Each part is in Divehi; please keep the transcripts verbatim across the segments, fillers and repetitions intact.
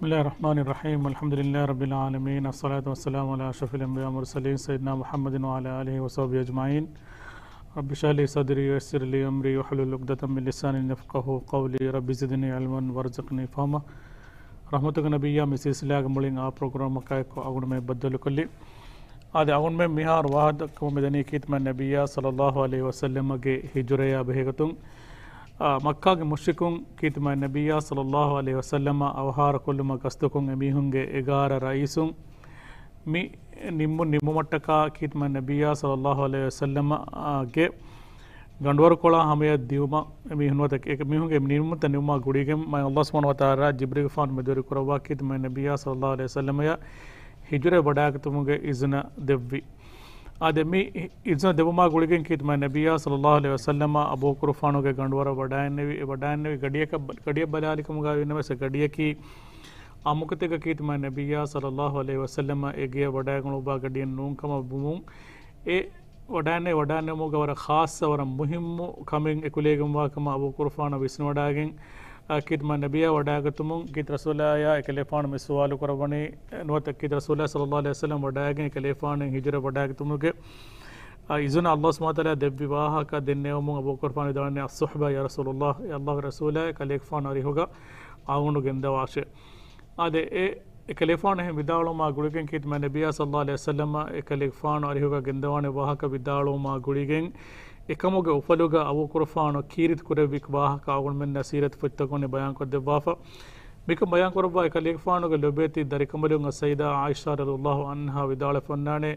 بسم الله الرحمن الرحيم. الحمد لله رب العالمين. الصلاة والسلام على أشرف الأنبياء والمرسلين سيدنا محمد وعلى آله وصحبه أجمعين. رب اشرح لي صدري ويسر لي أمري واحلل عقدة من لساني يفقهوا قولي. رب زدني علما وارزقني فهما. ރަޙްމަތުގެ ނަބިއްޔާ، މި ސިލްސިލާގެ މުޅިން އާ ޕްރޮގްރާމަކާއެކު އަޅުގަނޑުމެން ބައްދަލުކޮށްލި. އާދެ، އަޅުގަނޑުމެން މިހާރު ވާހަކަ ދައްކަމުން މިދަނީ ކީރިތި މާތް ނަބިއްޔާ ޞައްލައްލާހު ޢަލައިހި ވަސައްލަމަގެ ހިޖުރަޔާ ބެހޭގޮތުން. އާ، މައްކާގެ މުޝްރިކުން ކީރިތި މާތް ނަބިއްޔާ ޞައްލައްލާހު ޢަލައިހި ވަސައްލަމަ އަވަހާރަކޮށްލުމަށް ގަސްތުކޮށް، އެމީހުންގެ އެގާރަ ރައީސުން މި ނިންމުން ނިންމުމަށްޓަކާ ކީރިތި މާތް ނަބިއްޔާ ޞައްލައްލާހު ޢަލައިހި ވަސައްލަމަގެ ގަނޑުވަރުކޮޅާ ހަމަޔަށް ދިއުމަށް އެމީހުން ނުވަތަ އެ މީހުންގެ ނިންމުންތައް ނިންމުމާ ގުޅިގެން މާތް ﷲ ސުބްޙާނަހޫ ވަތަޢާލާ ޖިބްރީލްގެފާނު މެދުވެރިކުރައްވާ ކީރިތި މާތް ނަބިއްޔާ ޞައްލައްލާހު ޢަލައިހި ވަސައްލަމަޔަށް ހިޖުރަ ވަޑައިގަތުމުގެ އިޒުނަ ދެއްވި. އާދެ، މި އިޒުނަ ދެއްވުމާ ގުޅިގެން ކީރިތި މާތް ނަބިއްޔާ ޞައްލައްލާހު ޢަލައިހި ވަސައްލަމަ އަބޫބަކުރުފާނުގެ ގަނޑުވަރަށް ވަޑައިންނެވި، އެ ވަޑައިންނެވި ގަޑިއަކަށް ބަ-، ގަޑިއަށް ބަލާލިކަމުގަ ވީނަމަވެސް އެ ގަޑިއަކީ އާއްމުގޮތެއްގަ ކީރިތި މާތް ނަބިއްޔާ ޞައްލައްލާހު ޢަލައިހި ވަސައްލަމަ އެ ގެޔަށް ވަޑައިގަންނަވާ ގަޑިއެއް ނޫން ކަމަށް ވުމުން، އެ ވަޑައިންނެވި ވަޑައިންނެވުމުގަ ވަރަށް ޚާއްޞަ ވަރަށް މުހިއްމު ކަމެއް އެކުލެވިގެންވާ ކަމަށް އަބޫބަކުރުފާނަށް ވިސްނިވަޑައިގެން، އާ، ކީރިތި މާތް ނަބިއްޔާ ވަޑައިގަތުމުން ކީރިތި ރަސޫލާޔާ އެކަލޭފާނު މި ސުވާލު ކުރައްވަނީ، ނުވަތަ ކީރިތި ރަސޫލާ ޞައްލައްލާހު ޢަލައިހި ވަސައްލަމަ ވަޑައިގެން އެކަލޭފާނު ހިޖުރަ ވަޑައިގަތުމުގެ، އާ، އިޒުނަ ﷲ ސުބްޙާނަހޫ ވަތަޢާލާ ދެއްވި ވާހަކަ ދެންނެވުމުން އަބޫބަކުރުފާނު ވިދާޅުވަނީ، "الصحبة يا رسول الله، އޭ ﷲގެ ރަސޫލާ، އެކަލޭގެފާނު އަރިހުގަ އަޅުގަނޑު ގެންދަވާށޭ." އާދެ، އެ، އެކަލޭފާނު އެހެން ވިދާޅުވުމާ ގުޅިގެން ކީރިތި މާތް ނަބިއްޔާ ޞައްލައްލާހު ޢަލައިހި ވަސައްލަމަ އެކަލޭގެފާނު އަރިހުގަ ގެންދަވާނެ ވާހަކަ ވިދާޅުވުމާ ގުޅިގެން، އެކަމުގެ އުފަލުގަ އަބޫބަކުރުފާނު ކީރިތި ކުރެއްވި ވާހަކަ އަޅުގަނޑުމެންނަށް ސީރަތު ފޮތްތަކުން ބަޔާންކޮށްދެއްވާފަ. މިކަން ބަޔާންކުރައްވާ އެކަލޭގެފާނުގެ ލޮބުވެތި ދަރިކަނބަލުން އައްސައްޔިދާ ޢާއިޝާ ރަޟިޔައްލާހު ޢަންހާ ވިދާޅުވެފަ އޮންނާނެ،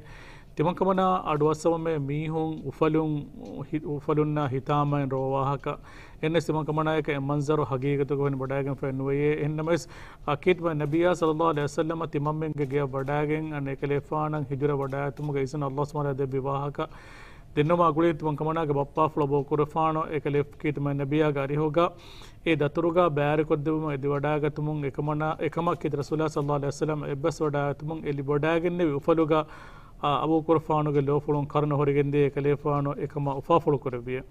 ތިމަންކަމަނާ އަޑުއައްސަވަމޭ މީހުން އުފަލުން، ހި-، އުފަލުންނާ ހިތާމައިން ރޯވާހަކަ. އެންނެ ތިމަންކަމަނާއަކަށް އެ މަންޒަރު ހަގީގަތުގަ ވަނީ ވަޑައިގެންފައެއް ނުވެޔޭ. އެހެންނަމަވެސް، އާ، ކީރިތި މާތް ނަބިއްޔާ ޞައްލައްލާހު ޢަލައިހި ވަސައްލަމަ ތިމަންމެންގެ ގެޔަށް ވަޑައިގެން އަންނަ އެކަލޭފާނަށް ހިޖުރަ ވަޑައިގަތުމުގެ އިޒުނަ ﷲ ސުބްޙާނަހޫ ވަތަޢާލާ ދެއްވި ވާހަކަ ދެންނެވުމާ ގުޅިގެން ތިމަންކަމަނާގެ ބައްޕާފުޅު އަބޫބަކުރުފާނު އެކަލޭ-، ކީރިތި މާތް ނަބިއްޔާގެ އަރިހުގަ އެ ދަތުރުގަ ބައިވެރިކޮށްދެއްވުމަށް އެދިވަޑައިގަތުމުން އެކަމަނާ، އެކަމަށް ކީރިތި ރަސޫލާ ޞައްލައްލާހު ޢަލައިހި ވަސައްލަމަ އެއްބަސްވަޑައިގަތުމުން އެ ލިބިވަޑައިގެންނެވި އުފަލުގަ، އާ، އަބޫބަކުރުފާނުގެ ލޯފުޅުން ކަރުނަ ހުރިގެންދިޔަ އެކަލޭފާނު އެކަމަށް އުފާފުޅު ކުރެއްވިއެވެ.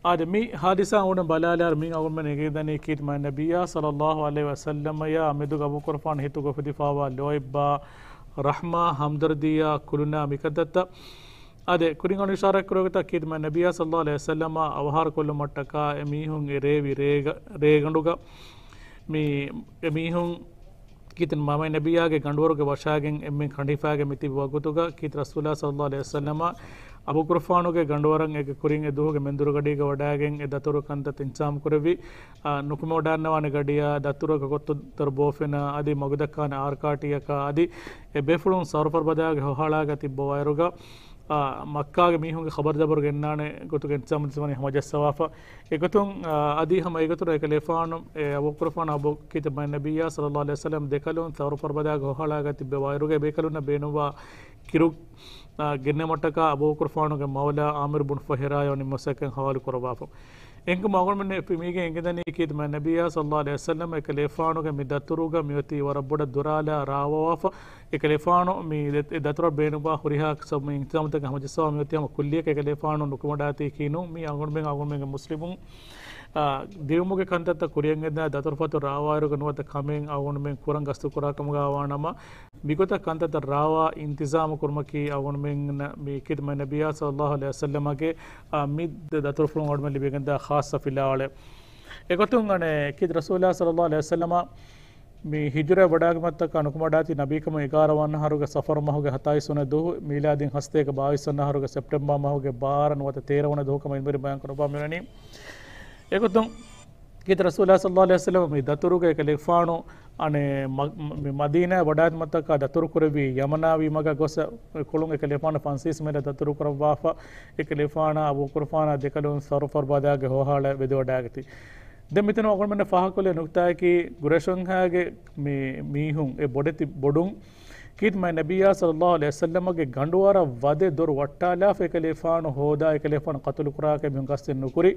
އާދެ، މި ހާދިސާ އަޅުގަނޑު ބަލާލާއިރު މި އަޅުގަނޑުމެން އެނގިދަނީ ކީރިތި މާތް ނަބިއްޔާ ޞައްލައްލާހު ޢަލައިހި ވަސައްލަމަޔާ މެދުގަ އަބޫބަކުރުފާނު ހިތުގަ އުފެދިފައިވާ ލޯތްބާ، ރަޙްމާ، ހަމްދަރްދީއާ، ކުލުނާ މިކަންތައްތައް. އާދެ، ކުރިން އަޅުގަނޑު އިޝާރާތް ކުރެއްވި ގޮތަށް ކީރިތި މާތް ނަބިއްޔާ ޞައްލައްލާހު ޢަލައިހި ވަސައްލަމަ އަވަހާރަކޮށްލުމަށްޓަކާ އެމީހުން އެ ރޭވި ރޭގަ-، ރޭގަނޑުގަ މި އެމީހުން ކީރިތި މާތް ނަބިއްޔާގެ ގަނޑުވަރުގެ ވަށާގެން އެންމެން ކަނޑަހިފާގެން މިތިބި ވަގުތުގަ ކީރިތި ރަސޫލާ ޞައްލައްލާހު ޢަލައިހި ވަސައްލަމަ އަބޫބަކުރުފާނުގެ ގަނޑުވަރަށް އޭގެ ކުރިން އެ ދުވަހުގެ މެންދުރުގަޑީގަ ވަޑައިގެން އެ ދަތުރު ކަންތައް އިންތިޒާމް ކުރެއްވި. އާ، ނުކުމެވަޑައިގަންނަވާނެ ގަޑިއާ ދަތުރަށް ގޮތުގަ ދަތުރު ބޯފެނާ އަދި މަގުދައްކާނެ އާރްކާޓީއަކާ އަދި އެ ބޭފުޅުން ސަރުފަރުބަދާގެ ހޮހާޅާގަ ތިއްބަވާއިރުގަ، އާ، މައްކާގެ މީހުންގެ ޚަބަރުދަބަރު ގެންނާނެ ގޮތުގެ އިންތިޒާމް ދިން ހަމަޖައްސަވާފަ. އެގޮތުން، އާ، އަދި ހަމަ އެގޮތުން އެކަލޭފާނު އެ އަބޫބަކުރުފާނު އަބޫ ކީރިތި މާތް ނަބިއްޔާ ޞައްލައްލާހު ޢަލައިހި ވަސައްލަމަ ދެކަލުން ސަރުފަރުބަދާގެ ހޮހާޅާގަ ތިއްބަވާއިރުގަ ބޭކަލުންނަށް ބޭނުންވާ ކިރު، އާ، ގެންނެވުމަށްޓަކާ އަބޫބަކުރުފާނުގެ މައުލާ ޢާމިރު ބުން ފުހައިރާޔަށް ނިންމުމަށްޓަކާ ހަވާލު ކުރައްވާފަ. އެނގުމަށް އަޅުގަނޑުމެން މީގެ އެނގިދަނީ ކީރިތި މާތް ނަބިއްޔާ ޞައްލައްލާހު ޢަލައިހި ވަސައްލަމަ އެކަލޭފާނުގެ މި ދަތުރުގަ މިއޮތީ ވަރަށް ބޮޑަށް ދުރާލާ ރާވާވާފަ. އެކަލޭފާނު މި ދެ-، އެ ދަތުރަށް ބޭނުންވާ ހުރިހާ ސަބަބު މި އިންތިޒާމުތަކެއް ހަމަޖައްސަވާ މިއޮތީ ހަމަ ކުއްލިއަކަށް އެކަލޭފާނު ނުކުމެވަޑައިގަތީކީ ނޫން. މީ އަޅުގަނޑުމެން، އަޅުގަނޑުމެންގެ މުސްލިމުން، އާ، ދިއުމުގެ ކަންތައްތައް ކުރިއަށް ގެންދާ ދަތުރުފަތު ރާވާއިރުގަ ނުވަތަ ކަމެއް އަޅުގަނޑުމެން ކުރަން ގަސްތު ކުރާ ކަމުގަ ވާނަމަ، މިގޮތަށް ކަންތައްތައް ރާވާ އިންތިޒާމު ކުރުމަކީ އަޅުގަނޑުމެންނަށް މި ކީރިތި މާތް ނަބިއްޔާ ޞައްލައްލާހު ޢަލައިހި ވަސައްލަމަގެ، އާ، މި ދަ-، ދަތުރުފުޅުން އަޅުގަނޑުމެން ލިބިގެންދާ ޚާއްޞަ ފިލާވަޅެއް. އެގޮތުން އަނެއް ކީރިތި ރަސޫލާ ޞައްލައްލާހު ޢަލައިހި ވަސައްލަމަ މި ހިޖުރަ ވަޑައިގެން މައްޗަށް ނުކުމެވަޑައިގަތީ ނަބީކަމުގެ އެގާރަ ވަނަ އަހަރުގެ ސަފަރު މަހުގެ ހަތާއިސް ވަނަ ދުވަހު، މީލާދީން ހަސަތޭކަ ބާވީސް ވަނަ އަހަރުގެ ސެޕްޓެމްބަރ މަހުގެ ބާރަ ނުވަތަ ތޭރަ ވަނަ ދުވަހު ކަމަށް އިންމެރި ބަޔާން ކުރައްވާ މިވަނީ. އެގޮތުން ކީރިތި ރަސޫލާ ޞައްލައްލާހު ޢަލައިހި ވަސައްލަމަ މި ދަތުރުގަ އެކަލޭފާނު އަނެއް މަ-، މި މަދީނާ ވަޑައިގަތުމަށްޓަކާ ދަތުރު ކުރެއްވީ ޔަމަނާ ވީމަގަށް ގޮސް ކޮޅުން އެކަލޭފާނު ފަންސީސް މީލަ ދަތުރު ކުރައްވާފަ. އެކަލޭފާނާ އަބޫބަކުރުފާނާ ދެކަލުން ސަރުފަރުބަދާގެ ހޮހާޅަ ވެދިވަޑައިގަތީ. ދެން މިތަނުން އަޅުގަނޑުމެންނަށް ފާހަގަކޮށްލެވޭ ނުކުތާއަކީ، ގުރޭޝުންހާގެ މި މީހުން އެ ބޮޑެތި ބޮޑުން ކީރިތި މާތް ނަބިއްޔާ ޞައްލައްލާހު ޢަލައިހި ވަސައްލަމަގެ ގަނޑުވަރަށް ވަދެ ދޮރު ވައްޓާލާފަ އެކަލޭފާނު ހޯދާ އެކަލޭފާނު ޤަތުލު ކުރާކަށް މީހުން ގަސްތެއް ނުކުރި.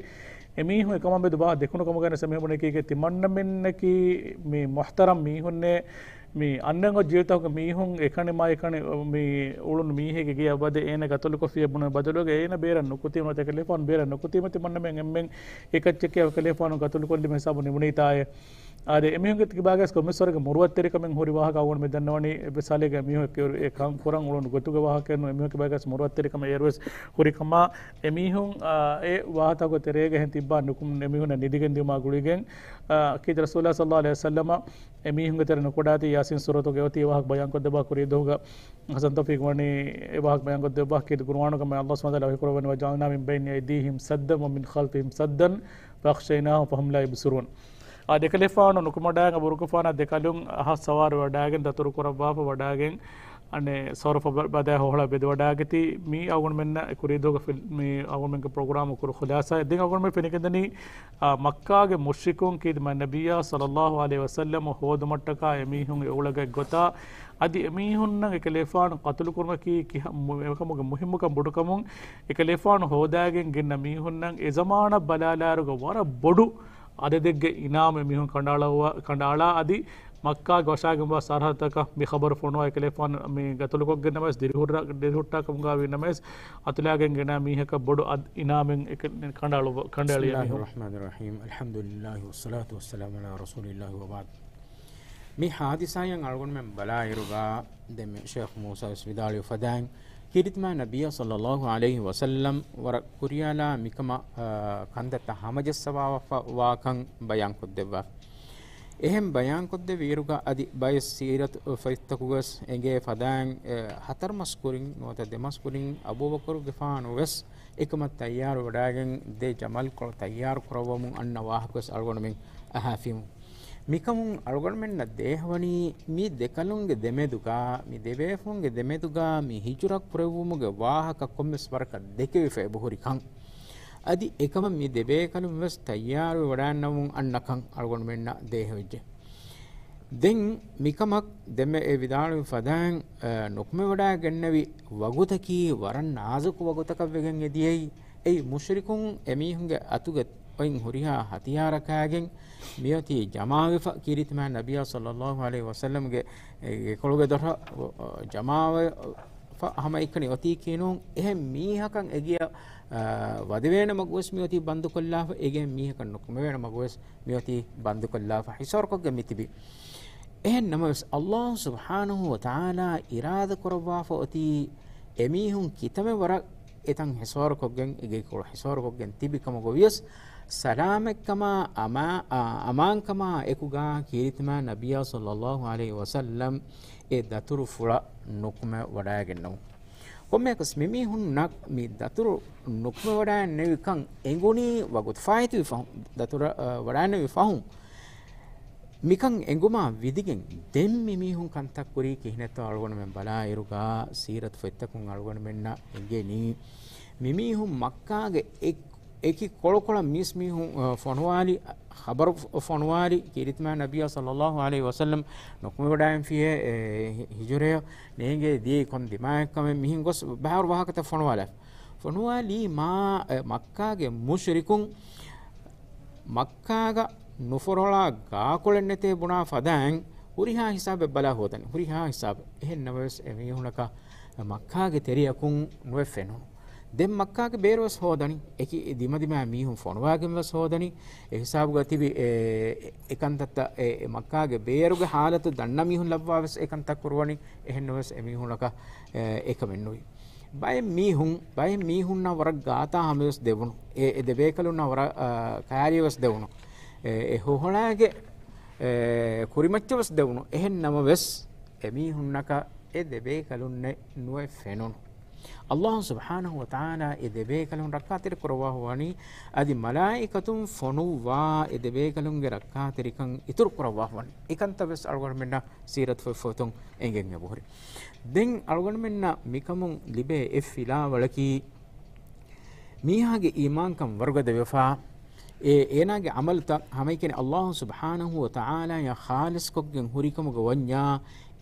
އެމީހުން އެކަމާ މެދު ވާހަކަ ދެކުނު ކަމުގައި ވެސް އެމީހުން ބުނެކީގެ ތިމަންނަމެންނަކީ މި މުޙްތަރަމް މީހުންނޭ، މި އަންނަން އޮތް ޖީވިތަކުގެ މީހުން އެކަނި މާ އެކަނި މި އުޅުނު މީހެއްގެ ގެޔަށް ވަދެ އޭނަ ގަތުލުކޮށްފިޔޭ ބުނެ ބަދަލުގަ އޭނަ ބޭރަށް ނުކުތީމަ ނުވަތަ އެކަލޭފާނު ބޭރަށް ނުކުތީމަ ތިމަންނަމެން އެންމެން އެކައްޗެކޭ އެކަލޭފާނު ގަތުލުކޮށްލީމަ ހިސާބު ނިމުނީތާއޭ. އާދެ، އެމީހުންގެ ކިބާގަސް ކޮންމެސްވަރެއްގެ މުރުވަތްތެރިކަމެއް ހުރި ވާހަކަ އަޅުގަނޑު މި ދަންނަވަނީ. އެއްވެސް ހާލެއްގަ މީހުން އެ ކަން ކުރަން އުޅުނު ގޮތުގެ ވާހަކައެއް ނޫން. އެމީހުންގެ ކިބާގަސް މުރުވަތްތެރިކަމެއް އޭރުވެސް ހުރި ކަމާ، އެމީހުން، އާ، އެ ވާހަކަތަކުގެ ތެރޭގަ އެހެން ތިއްބާ ނުކުމް އެމީހުންނަށް ނިދިގެން ދިޔުމާ ގުޅިގެން، އާ، ކީރިތި ރަސޫލާ ޞައްލައްލާހު ޢަލައިހި ވަސައްލަމަ އެމީހުންގެ ތެރެ ނުކުޑާތީ ޔާސީން ސޫރަތުގެ އޮތީ ވާހަކަ ބަޔާންކޮށްދެއްވާ ކުރީ ދުވަހުގަ ޙަސަން ތައުފީޤް ވަނީ އެ ވާހަކަ ބަޔާންކޮށްދެއްވާ. ކީރިތި ޤުރުއާނުގަ މާތް ﷲ ސުބްޙާނަހޫ ވަތަޢާލާ ވަޙީކުރައްވަނީ، "وَجَعَلْنَا مِنْ بَيْنِ أَيْدِيهِمْ سَدًّا وَمِنْ خَلْفِهِمْ سَدًّا فَأَغْشَيْنَاهُمْ فَهُمْ لَا يُبْصِرُونَ." އާ، އެކަލޭގެފާނު ނުކުމެވަޑައިގެން އަބުރުގެފާނާ ދެކަލުން އަހަށް ސަވާރުވެވަޑައިގެން ދަތުރު ކުރައްވާފަ ވަޑައިގެން، އަނެއް ސައުރަފަ ބަ-، ބަދައި ހޮހޮޅަށް ވެދިވަޑައިގަތީ. މީ އަޅުގަނޑުމެންނަށް ކުރީ ދުވަހުގަ ފިލް-، މީ އަޅުގަނޑުމެންގެ ޕްރޮގްރާމު ކުރު ޚުލާސާ. ދެން އަޅުގަނޑުމެން ފެނިގެންދަނީ، އާ، މައްކާގެ މުޝްރިކުން ކީރިތި މާތް ނަބިއްޔާ ޞައްލައްލާހު ޢަލައިހި ވަސައްލަމަ ހޯދުމަށްޓަކާ އެމީހުން އެ އުޅެގަތް ގޮތާ، އަދި އެމީހުންނަށް އެކަލޭގެފާނު ޤަތުލު ކުރުމަކީ ކިހަ-، މު-، އެކަމުގެ މުހިއްމުކަން ބޮޑުކަމުން، އެކަލޭގެފާނު ހޯދައިގެން ގެންނަ މީހުންނަށް އެ ޒަމާނަށް ބަލާލާއިރުގަ ވަރަށް ބޮޑު އަދަދެއްގެ އިނާމެއް މީހުން ކަނޑައަޅައްވާ-، ކަނޑައަޅާ އަދި މައްކާގެ ވަށާގެންވާ ސަރަހައްދަކަށް މި ޚަބަރު ފޮނުވާ އެކަލޭގެފާނު މި ގަތުލުކޮށްގެންނަމަވެސް ދިރިހުއްޓާ-، ދިރިހުއްޓާ ކަމުގައި ވީނަމަވެސް އަތުލާގެން ގެނައި މީހަކަށް ބޮޑު އަދް-، އިނާމެއް އެކަ-، ކަނޑައަޅު-، ކަނޑައެޅި މީހުން. بسم الله الرحمن الرحيم. الحمد لله والصلاة والسلام على رسول الله وبعد. މި ޙާދިސާއަށް އަޅުގަނޑުމެން ބަލާއިރުގަ ދެން މި ޝޭޚް މޫސާ ވެސް ވިދާޅުވި ފަދައިން، ކީރިތި މާތް ނަބިއްޔާ ޞައްލައްލާހު ޢަލައިހި ވަސައްލަމް ވަރަށް ކުރިޔާލާ މިކަމަށް، އާ، ކަންތައްތައް ހަމަޖައްސަވާފަ ވާކަން ބަޔާންކޮށްދެއްވާ. އެހެން ބަޔާންކޮށްދެއްވި އިރުގަ އަދި ބައެއް ސީރަތު ފޮތްތަކުގަވެސް އެނގޭ ފަދައިން، އެ، ހަތަރު މަސް ކުރިން ނުވަތަ ދެ މަސް ކުރިން އަބޫބަކުރުގެފާނު ވެސް އެކަމަށް ތައްޔާރު ވެވަޑައިގެން ދެ ޖަމަލްކޮޅު ތައްޔާރު ކުރައްވަމުން އަންނަ ވާހަކަވެސް އަޅުގަނޑުމެން އަހާފިއުމު. މިކަމުން އަޅުގަނޑުމެންނަށް ދޭހަވަނީ މި ދެކަލުންގެ ދެމެދުގަ، މި ދެބޭފުޅުންގެ ދެމެދުގަ މި ހިޖުރަ ކުރެއްވުމުގެ ވާހަކަ ކޮންމެސް ވަރަކަށް ދެކެވިފަ އެބަހުރި ކަން. އަދި އެކަމަށް މި ދެބޭކަލުން ވެސް ތައްޔާރުވެވަޑައިގަންނަވަމުން އަންނަ ކަން އަޅުގަނޑުމެންނަށް ދޭހަވެއްޖެ. ދެން މިކަމަށް ދެންމެ އެ ވިދާޅުވި ފަދައިން، އަ، ނުކުމެވަޑައިގެންނެވި ވަގުތަކީ ވަރަށް ނާޒުކު ވަގުތަކަށް ވެގެން އެދިޔައީ. އެއީ މުޝްރިކުން އެމީހުންގެ އަތުގެ އޮތް ހުރިހާ ހަތިޔާރަކާގެން މިއޮތީ ޖަމާވެފަ، ކީރިތި މާތް ނަބިއްޔާ ޞައްލައްލާހު ޢަލައިހި ވަސައްލަމްގެ ގެކޮޅުގެ ދޮށަށް ޖަމާވެފަ ހަމައެކަނި އޮތީކީ ނޫން. އެހެން މީހަކަށް އެގެއަށް، އާ، ވަދެވޭނެ މަގުވެސް މިއޮތީ ބަންދުކޮށްލާފަ، އެގެއިން މީހަކަށް ނުކުމެވޭނެ މަގުވެސް މިއޮތީ ބަންދުކޮށްލާފަ ހިސާރުކޮށްގެން މިތިބި. އެހެން ނަމަވެސް، ﷲ ސުބްޙާނަހޫ ވަތަޢާލާ އިރާދަކުރައްވާފަ އޮތީ އެމީހުން ކިތަންމެ ވަރަށް އެތަން ހިސާރުކޮށްގެން، އެގޭކޮޅު ހިސާރުކޮށްގެން ތިބި ކަމަށް ގޮވިޔަސް، ސަލާމަތްކަމާ އަމާ-، އާ، އަމާންކަމާ އެކުގަ ކީރިތި މާތް ނަބިއްޔާ ޞައްލައްލާހު ޢަލައިހި ވަސައްލަމް އެ ދަތުރުފުޅަށް ނުކުމެ ވަޑައިގެންނަވަން. ކޮންމެއަކަސް މިމީހުންނަށް މި ދަތުރު ނުކުމެވަޑައިނެވިކަން އެނގުނީ ވަގުތު ފާއިތުވި ފަހުން، ދަތުރަށް، އަ، ވަޑައިނެވި ފަހުން. މިކަން އެނގުމާ ވިދިގެން ދެން މިމީހުން ކަންތައް ކުރީ ކިހިނެއްތޯ އަޅުގަނޑުމެން ބަލާއިރުގަ ސީރަތު ފޮތްތަކުން އަޅުގަނޑުމެންނަށް އެނގެނީ، މިމީހުން މައްކާގެ އެ-، އެކި ކޮޅުކޮޅަށް މީސްމީހުން، އަ، ފޮނުވާލި، ޚަބަރު ފޮ-، ފޮނުވާލި، ކީރިތި މާތް ނަބިއްޔާ ޞައްލައްލާހު ޢަލައިހި ވަސައްލަމް ނުކުމެވަޑައިންފިޔޭ، އެ، ހި-، ހިޖުރަޔަށް ނޭނގޭ ދިޔައީ ކޮން ދިމާއެއްކަމެއް މިހެން ގޮސް ބަހާރު ވާހަކަތައް ފޮނުވާލާފަ. ފޮނުވާލީ މާ-، އެ، މައްކާގެ މުޝްރިކުން މައްކާގަ ނުފޮރޮޅާ ގާކޮޅެއް ނެތޭ ބުނާ ފަދައިން ހުރިހާ ހިސާބެއް ބަލާ ހޯދަނީ. ހުރިހާ ހިސާބެއް. އެހެން ނަމަވެސް އެމީހުނަކަށް މައްކާގެ ތެރެއަކުން ނުވެ ފެނުނު. ދެން މައްކާގެ ބޭރުވެސް ހޯދަނީ. އެކި ދިމަދިމާ މީހުން ފޮނުވާގެން ވެސް ހޯދަނީ. އެ ހިސާބުގަ ތިބި އެ، އެ ކަންތައްތައް އެ، އެ މައްކާގެ ބޭރުގެ ހާލަތު ދަންނަ މީހުން ލައްވާ ވެސް އެ ކަންތައް ކުރުވަނީ. އެހެން ނަމަވެސް އެމީހުނަކަށް އެ، އެކަމެއް ނުވި. ބައެއް މީހުން، ބައެއް މީހުންނަށް ވަރަށް ގާތާ ހަމަވެސް ދެވުނު. އެ، އެ ދެބޭކަލުންނަށް ވަރަށް، އާ، ކައިރިވެސް ދެވުނު. އެ، އެ ހޮހޮޅާގެ، އެ، ކުރިމައްޗަށް ވެސް ދެވުނު. އެހެން ނަމަވެސް އެމީހުންނަކަށް އެ ދެބޭކަލުންނެއް ނުވެ ފެނުނު. ﷲ ސުބްޙާނަހޫ ވަތަޢާލާ އެ ދެބޭކަލުން ރައްކާތެރި ކުރައްވާފަ ވަނީ، އަދި މަލާއިކަތުން ފޮނުއްވާ އެ ދެބޭކަލުންގެ ރައްކާތެރިކަން އިތުރު ކުރައްވާފަ ވަނީ. އެކަންތައް ވެސް އަޅުގަނޑުމެންނަށް ސީރަތު ފޮތް ފޮތުން އެނގެން އެބަހުރި. ދެން އަޅުގަނޑުމެންނަށް މިކަމުން ލިބޭ އެއް ފިލާވަޅަކީ، މީހާގެ އީމާންކަން ވަރުގަދަ ވެފަ، އެ އޭނާގެ ޢަމަލުތައް ހަމައެކަނި ﷲ ސުބްޙާނަހޫ ވަތަޢާލާއަށް ޚާލިޞްކޮށްގެން ހުރިކަމުގަ ވަންޏާ،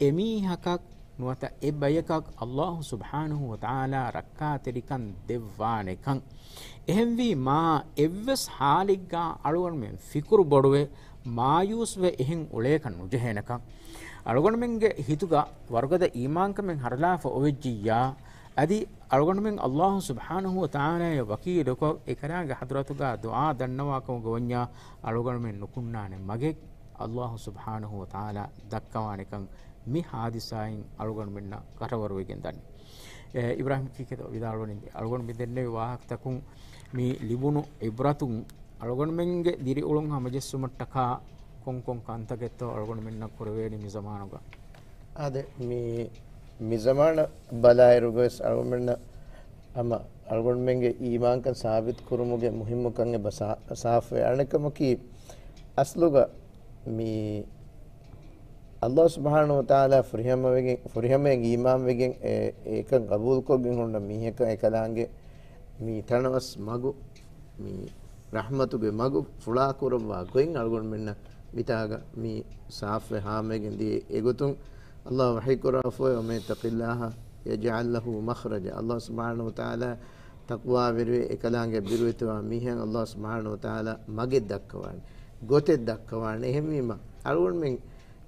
އެމީހަކަށް ނުވަތަ އެ ބަޔަކަށް ﷲ ސުބްޙާނަހޫ ވަތަޢާލާ ރައްކާތެރިކަން ދެއްވާނެކަން. އެހެންވީމާ، އެއްވެސް ޙާލެއްގަ އަޅުގަނޑުމެން ފިކުރު ބޮޑުވެ، މާޔޫސްވެ އެހެން އުޅޭކަށް ނުޖެހޭނެކަން. އަޅުގަނޑުމެންގެ ހިތުގަ ވަރުގަދަ އީމާންކަމެއް ހަރަލާފަ އޮވެއްޖިއްޔާ، އަދި އަޅުގަނޑުމެން ﷲ ސުބްޙާނަހޫ ވަތަޢާލާއަށް ވަކީލުކޮށް، އެކަލާނގެ ޙަޟްރަތުގަ ދުޢާ ދަންނަވާކަމުގަ ވަންޏާ، އަޅުގަނޑުމެން ނުކުންނާނެ މަގެއް އައްލާހު ސުބްޙާނަހު ވަތަޢާލާ ދައްކަވާނެކަން މި ޙާދިސާއިން އަޅުގަނޑުމެންނަށް ކަށަވަރުވެގެން ދަނީ. އެ، އިބްރާހިމް ކީކޭތޯ ވިދާޅުވަނީ، އަޅުގަނޑު މި ދެންނެވި ވާހަކަތަކުން މި ލިބުނު ޢިބްރަތުން އަޅުގަނޑުމެންގެ ދިރިއުޅުން ހަމަޖެއްސުމަށްޓަކާ ކޮންކޮން ކަންތަކެއްތޯ އަޅުގަނޑުމެންނަށް ކުރެވޭނީ މި ޒަމާނުގަ؟ އާދެ، މި، މި ޒަމާނަށް ބަލާއިރުގަވެސް އަޅުގަނޑުމެންނަށް ހަމަ އަޅުގަނޑުމެންގެ އީމާންކަން ސާބިތު ކުރުމުގެ މުހިއްމުކަން އެބަ ސާ-، ސާފުވޭ. އަނެއްކަމަކީ، އަސްލުގަ މި އައްލާހު ސުބްޙާނަހު ވަތަޢާލާ ފުރިހަމަވެގެން، ފުރިހަމައިން އީމާންވެގެން އެ، އެކަން ގަބޫލުކޮށްގެން ހުންނަ މީހަކަށް އެކަލާނގެ މި ތަނަވަސް މަގު، މި ރަޙްމަތުގެ މަގު ފުޅާކުރައްވާ ގޮތް އަޅުގަނޑުމެންނަށް މިތާގަ މި ސާފުވެ ހާމަވެގެން ދިޔަ. އެގޮތުން އައްލާހު ވަޙީކުރާފައި، وَمَنْ يَتَّقِ اللَّهَ يَجْعَلْ لَهُ مَخْرَجًا. އައްލާހު ސުބްޙާނަހު ވަތަޢާލާ ތަޤްވާވެރިވެ، އެކަލާނގެ ބިރުވެތިވާ މީހަކަށް އައްލާހު ސުބްޙާނަހު ވަތަޢާލާ މަގެއް ދައްކަވާނެ، ގޮތެއް ދައްކަވާނެ. އެހެންވީމަ، އަޅުގަނޑުމެން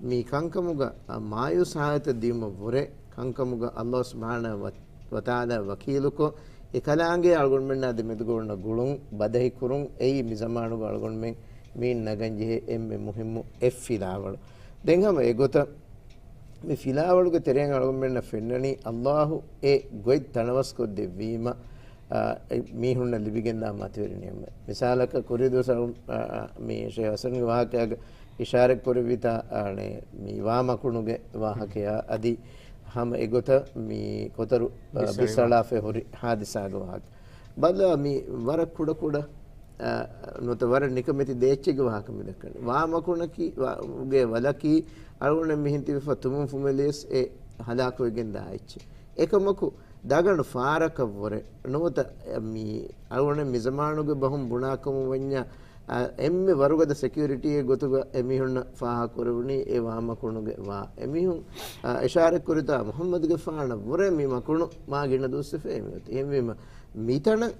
މި ކަންކަމުގަ، އަ، މާޔޫސް ހާލަތަށް ދިޔުމަށް ވުރެ، ކަންކަމުގަ އައްލާހު ސުބްޙާނަހު ވަ، ވަތަޢާލާ ވަކީލުކޮށް، އެކަލާނގެ އަޅުގަނޑުމެންނާ ދެމެދުގަ އޮންނަ ގުޅުން ބަދަހިކުރުން، އެއީ މި ޒަމާނުގަ އަޅުގަނޑުމެން މިއިން ނަގަން ޖެހޭ އެންމެ މުހިއްމު އެއް ފިލާވަޅު. ދެން ހަމަ އެގޮތަށް، މި ފިލާވަޅުގެ ތެރެއިން އަޅުގަނޑުމެންނަށް ފެންނަނީ، އައްލާހު އެ ގޮތް ތަނަވަސްކޮށްދެއްވީމަ، އާ، އެ މީހުންނަށް ލިބިގެންދާ މަތިވެރި ނިޢުމަތް. މިސާލަކަށް، ކުރީ ދުވަސް އަޅު، އާ، އާ، މި ޝޭޚް ޙަސަންގެ ވާހަކައިގަ އިޝާރަތް ކުރެއްވިތާ، އާނެ، މި ވާ މަކުނުގެ ވާހަކަޔާ އަދި ހަމަ އެގޮތަށް މި ކޮތަރު، އާ، ބިސްއަޅާފައި ހުރި ހާދިސާގެ ވާހަކަ. ބަލާ، މި ވަރަށް ކުޑަކުޑަ، އާ، ނުވަތަ ވަރަށް ނިކަމެތި ދޭއްޗެއްގެ ވާހަކަ މި ދައްކަނީ. ވާ މަކުނަކީ، ވާ، ގެ ވަލަކީ އަޅުގަނޑަށް މިހެން ތިބިފަ ތުމުން ފުމެލިޔަސް އެ ހަލާކުވެގެން ދާ އެއްޗެއް. އެކަމަކު، ދަގަނޑު ފާރަކަށްވުރެ ނުވަތަ މި އަޅުގަނޑު މި ޒަމާނުގެ ބަހުން ބުނާކަމުން ވަންޏާ، އަ، އެންމެ ވަރުގަދަ ސެކިއުރިޓީއެއް ގޮތުގަ އެމީހުންނަށް ފާހަގަކުރެވުނީ އެ ވާ މަކުނުގެ ވާ. އެމީހުން، އަ، އިޝާރަތްކުރިތާ މުޙައްމަދުގެފާނަށް ވުރެ މި މަކުނު މާ ގިނަ ދުވަސްވެފަ އެމީހުން. އެހެންވީމަ، މިތަނަށް،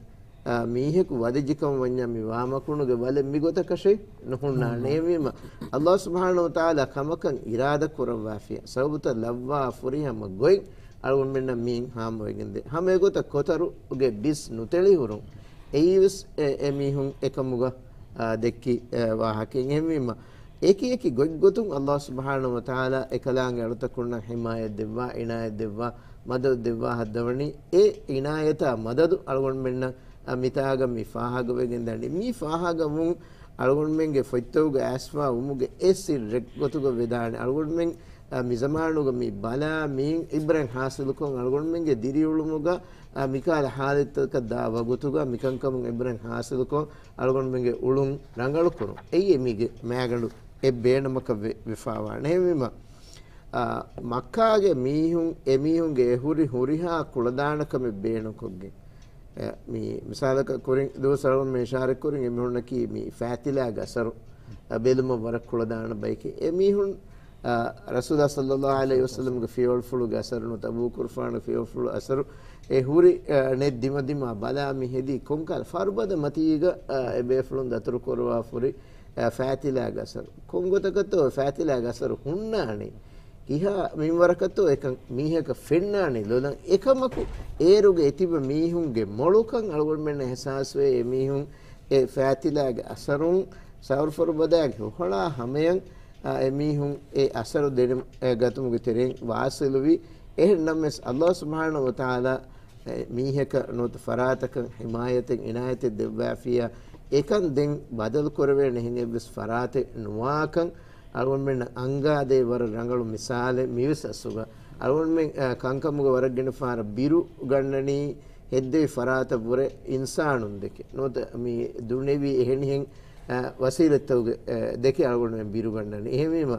އާ، މީހަކު ވަދެއްޖެކަމަށް ވަންޏާ މި ވާ މަކުނުގެ ވަލެއް މި ގޮތަކަށެއް ނުހުންނާނެ. ނުހުންނާނެ. އެހެންވީމަ، އައްލާހު ސުބްޙާނަހު ވަތަޢާލާ ކަމަކަށް އިރާދަ ކުރައްވާފިޔާ، ސަބަބުތައް ލައްވާ ފުރިހަމަ ގޮތް އަޅުގަނޑުމެންނަށް މިއިން ހާމަވެގެންދޭ. ހަމަ އެގޮތަށް ކޮތަރުގެ ބިސް ނުތެޅިހުރުން އެއީވެސް އެ، އެމީހުން އެކަމުގަ، އާ، ދެއްކި، އެ، ވާހަކައެއް. އެހެންވީމަ، އެކި އެކި ގޮތްގޮތުން އައްލާހު ސުބްޙާނަހު ވަތަޢާލާ އެކަލާނގެ އަޅުތަކުންނަށް ޙިމާޔަތް ދެއްވާ، އިނާޔަތް ދެއްވާ، މަދަދު ދެއްވާ ހައްދަވަނީ، އެ އިނާޔަތާ މަދަދު އަޅުގަނޑުމެންނަށް، އަ، މިތާގަ މި ފާހަގަވެގެން ދަނީ. މި ފާހަގަވުން އަޅުގަނޑުމެންގެ ފޮތްތަކުގަ އައިސްފާ ވުމުގެ އެއް ސިއްރެއް ގޮތުގަ ވެދާނެ. އަޅުގަނޑުމެން، އަ، މި ޒަމާނުގަ މި ބަލާ މީން އިބްރަތް ޙާޞިލުކޮށް، އަޅުގަނޑުމެންގެ ދިރިއުޅުމުގަ، އަ، މިކަހަލަ ޙާލަތްތަކަށް ދާ ވަގުތުގަ މިކަންކަމުން އިބްރަތް ޙާޞިލުކޮށް، އަޅުގަނޑުމެންގެ އުޅުން ރަނގަޅުކުރުން. އެއީ މީގެ މައިގަނޑު އެއް ބޭނުމަކަށް ވެ، ވެފާވާނެ. އެހެންވީމަ، އާ، މައްކާގެ މީހުން، އެމީހުންގެ އެ ހުރި ހުރިހާ ކުޅަދާނަކަމެއް ބޭނުންކޮށްގެން، އެ، މި މިސާލަކަށް ކުރިން ދުވަސް އަޅުގަނޑު އިޝާރަތްކުރިން އެމީހުންނަކީ މި ފައިތިލާގެ އަސަރު، އަ، ބެލުމަށް ވަރަށް ކުޅަދާނަ ބައެކޭ. އެމީހުން، އާ، ރަސޫލާ ޞައްލައްލާހު ޢަލައިހި ވަސައްލަމްގެ ފިޔަވަޅުފުޅުގެ އަސަރު ނުވަތަ އަބޫ ޤުރުފާނުގެ ފިޔަވަޅުފުޅު އަސަރު، އެ ހުރި، އަ، ނެތް ދިމަދިމާ ބަލާ މި ހެދީ ކޮންކަހަލަ ފަރުބަދަ މަތީގަ، އަ، އެ ބޭފުޅުން ދަތުރުކުރައްވާފަ ހުރި، އަ، ފައިތިލާގެ އަސަރު. ކޮންގޮތަކަށްތޯ އެ ފައިތިލާގެ އަސަރު ހުންނާނީ؟ ކިހާ މިންވަރަކަށްތޯ އެކަން މީހަކަށް ފެންނާނީ ލޮލަށް؟ އެކަމަކު އޭރުގަ އެތިބި މީހުންގެ މޮޅުކަން އަޅުގަނޑުމެންނަށް އިޙްސާސްވޭ، އެމީހުން އެ ފައިތިލާގެ އަސަރުން ސައުރު ފަރުބަދައިގެ ހުހަޅާ ހަމަޔަށް، އަ، އެމީހުން އެ އަސަރު ދެނެ، އެ ގަތުމުގެ ތެރެއިން ވާސިލުވި. އެހެންނަމަވެސް، އައްލާހު ސުބްޙާނަހު ވަތަޢާލާ އެ މީހަކަށް ނުވަތަ ފަރާތަކަށް ޙިމާޔަތެއް އިނާޔަތެއް ދެއްވާފިޔާ، އެކަން ދެން ބަދަލު ކުރެވޭނެ އެހެން އެއްވެސް ފަރާތެއް ނުވާކަން އަޅުގަނޑުމެންނަށް އަންގާދޭ ވަރަށް ރަނގަޅު މިސާލެއް މިވެސް އަސްލުގަ. އަޅުގަނޑުމެން، އަ، ކަންކަމުގަ ވަރަށް ގިނަ ފަހަރަށް ބިރު ގަންނަނީ ހެއްދެވި ފަރާތަށްވުރެ އިންސާނުން ދެކެ. ނުވަތަ މި ދުނިޔެވީ އެހެނިހެން، އަ، ވަސީލަތްތަކުގެ، އަ، ދެކެ އަޅުގަނޑުމެން ބިރު ގަންނަނީ. އެހެންވީމަ،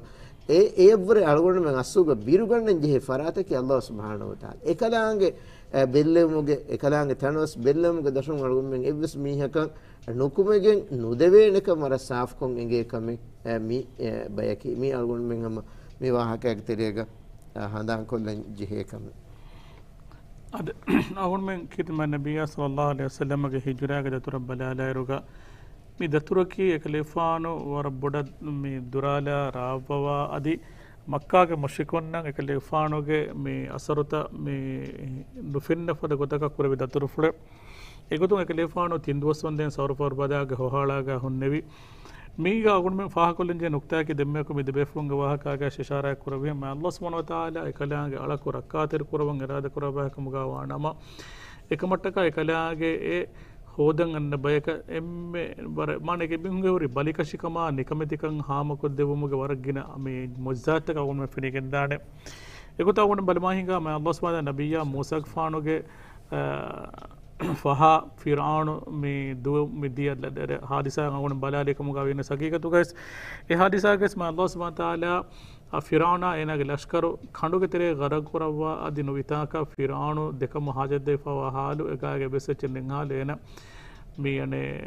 އެ، އެއަށްވުރެ އަޅުގަނޑުމެން އަސްލުގަ ބިރުގަންނަން ޖެހޭ ފަރާތަކީ އައްލާހު ސުބްޙާނަހު ވަތަޢާލާ. އެކަލާނގެ، އެ، ބެއްލެވުމުގެ، އެކަލާނގެ ތަނަވަސް ބެއްލެވުމުގެ ދަށުން އަޅުގަނޑުމެން އެއްވެސް މީހަކަށް ނުކުމެގެން ނުދެވޭނެކަން ވަރަށް ސާފުކޮށް އެނގޭ ކަމެއް، އެ، މި، އެ، ބަޔަކީ. މީ އަޅުގަނޑުމެން ހަމަ މި ވާހަކައިގެ ތެރޭގަ، އަ، ހަނދާންކޮށްލަން ޖެހޭ ކަމެއް. އަދި އަޅުގަނޑުމެން ޚިދުމަތް ނަބިއްޔާ ޞައްލައްލާހު ޢަލައިހި ވަސައްލަމަގެ ހިޖުރާގެ ދަތުރަށް ބަލާލާއިރުގަ، މި ދަތުރަކީ އެކަލޭފާނު ވަރަށް ބޮޑަށް މި ދުރާލާ ރާވަވާ އަދި މައްކާގެ މުޝްރިކުންނަށް އެކަލޭފާނުގެ މި އަސަރުތައް މި ނުފެންނަ ފަދަ ގޮތަކަށް ކުރެވި ދަތުރުފުޅެއް. އެގޮތުން އެކަލޭފާނު ތިން ދުވަސް ވަންދެން ސައުރު ފަރުބަދާގެ ހޮހާޅާގަ ހުންނެވި. މީގަ އަޅުގަނޑުމެން ފާހަގަކޮށްލަންޖެހޭ ނުކްތާއަކީ ދެންމެއަކު މި ދެބޭފުޅުންގެ ވާހަކާގައި އިޝާރާތް ކުރެއްވި މާތް ﷲ ސުބްޙާނަހޫ ވަތަޢާލާ އެކަލާނގެ އަޅަކު ރައްކާތެރި ކުރައްވަން އިރާދަ ކުރައްވާ ކަމުގަ ވާނަމަ، އެކަމަށްޓަކާ އެކަލާނގެ އެ ހޯދަން އަންނަ ބަޔަކަށް އެންމެ ވަރަށް، މާނަ އެމީހުންގެ ހުރި ބަލިކަށިކަމާ ނިކަމެތިކަން ހާމަކޮށްދެއްވުމުގެ ވަރަށް ގިނަ މި މުޢުޖިޒާތްތަކަށް އަޅުގަނޑުމެން ފެނިގެންދާނެ. އެގޮތަށް އަޅުގަނޑު ބަލަމާ ހިނގާ މާތް ﷲ ސުބްޙާނަހޫ ނަބިއްޔާ މޫސާގެފާނުގެ، އަ، ފަހާ ފިރްޢައުނު މި ދުވަ-، މި ދިޔަ ހާދިސާ އަޅުގަނޑު ބަލާލި ކަމުގަ ވީނަސް ހަގީގަތުގައި އެ ހާދިސާގައި މާތް ﷲ ސުބްޙާނަހޫ ވަތަޢާލާ އަ، ފިރްޢައުނާ އޭނާގެ ލަޝްކަރު ކަނޑުގެ ތެރޭ ޣަރަޤު ކުރައްވާ އަދި ނުވިތާކަށް ފިރްޢައުނު ދެކަމު ހާޖަތްދެވިފައިވާ ހާލު އެ ގާގެ އެއްވެސް އެއްޗެއް ނެތް ހާލު އޭނަ މި އަނެއް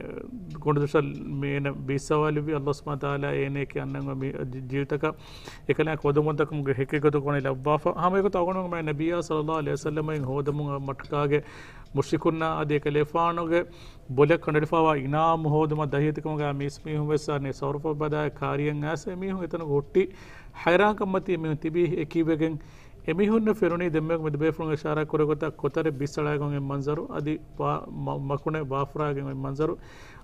ގޮނޑުދޮށަށް މި އޭނަ ބީއްސަވާލެއްވި ﷲ ސުބްޙާނަހޫ ވަތަޢާލާ އޭނައަކީ އަންނަން މި ޖީ-، ޖީވިތަކަށް އެކަލާނގެ ކޮދުމުންތަކުމުގެ ހެކިގޮތު ގޮނޑި ލައްވާފަ. ހަމަ އެގޮތަށް އަޅުގަނޑުމެން ނަބިއްޔާ ޞައްލައްލާހު ޢަލައިހި ވަސައްލަމައިން ހޯދަމުން މައްކާގެ މުޝްރިކުންނާ އަދި އެކަލޭފާނުގެ ބޮލަށް ކަނޑައެޅިފައިވާ އިނާމު ހޯދުމަށް ދަހިވެތިކަމުގަ މީސްމީހުން ވެސް އަނެއް ސަރުފަ ބަދާ ކާރިޔަށް އައިސް އެމީހުން އެތަނުގަ ހުއްޓި ހައިރާންކަންމަތީ އެމީހުން ތިބީ އެކީވެގެން އެމީހުންނަށް ފެނުނީ ދެންމެ މެދުބޭފުޅުން އިޝާރާތް ކުރެއްވި ގޮތަށް ކޮތަރެއް ބިސްއަޅާގެން އޮތް މަންޒަރު އަދި ވާ-، މަ-، މަކުނެއް ވާފުރާގެން އޮތް މަންޒަރު.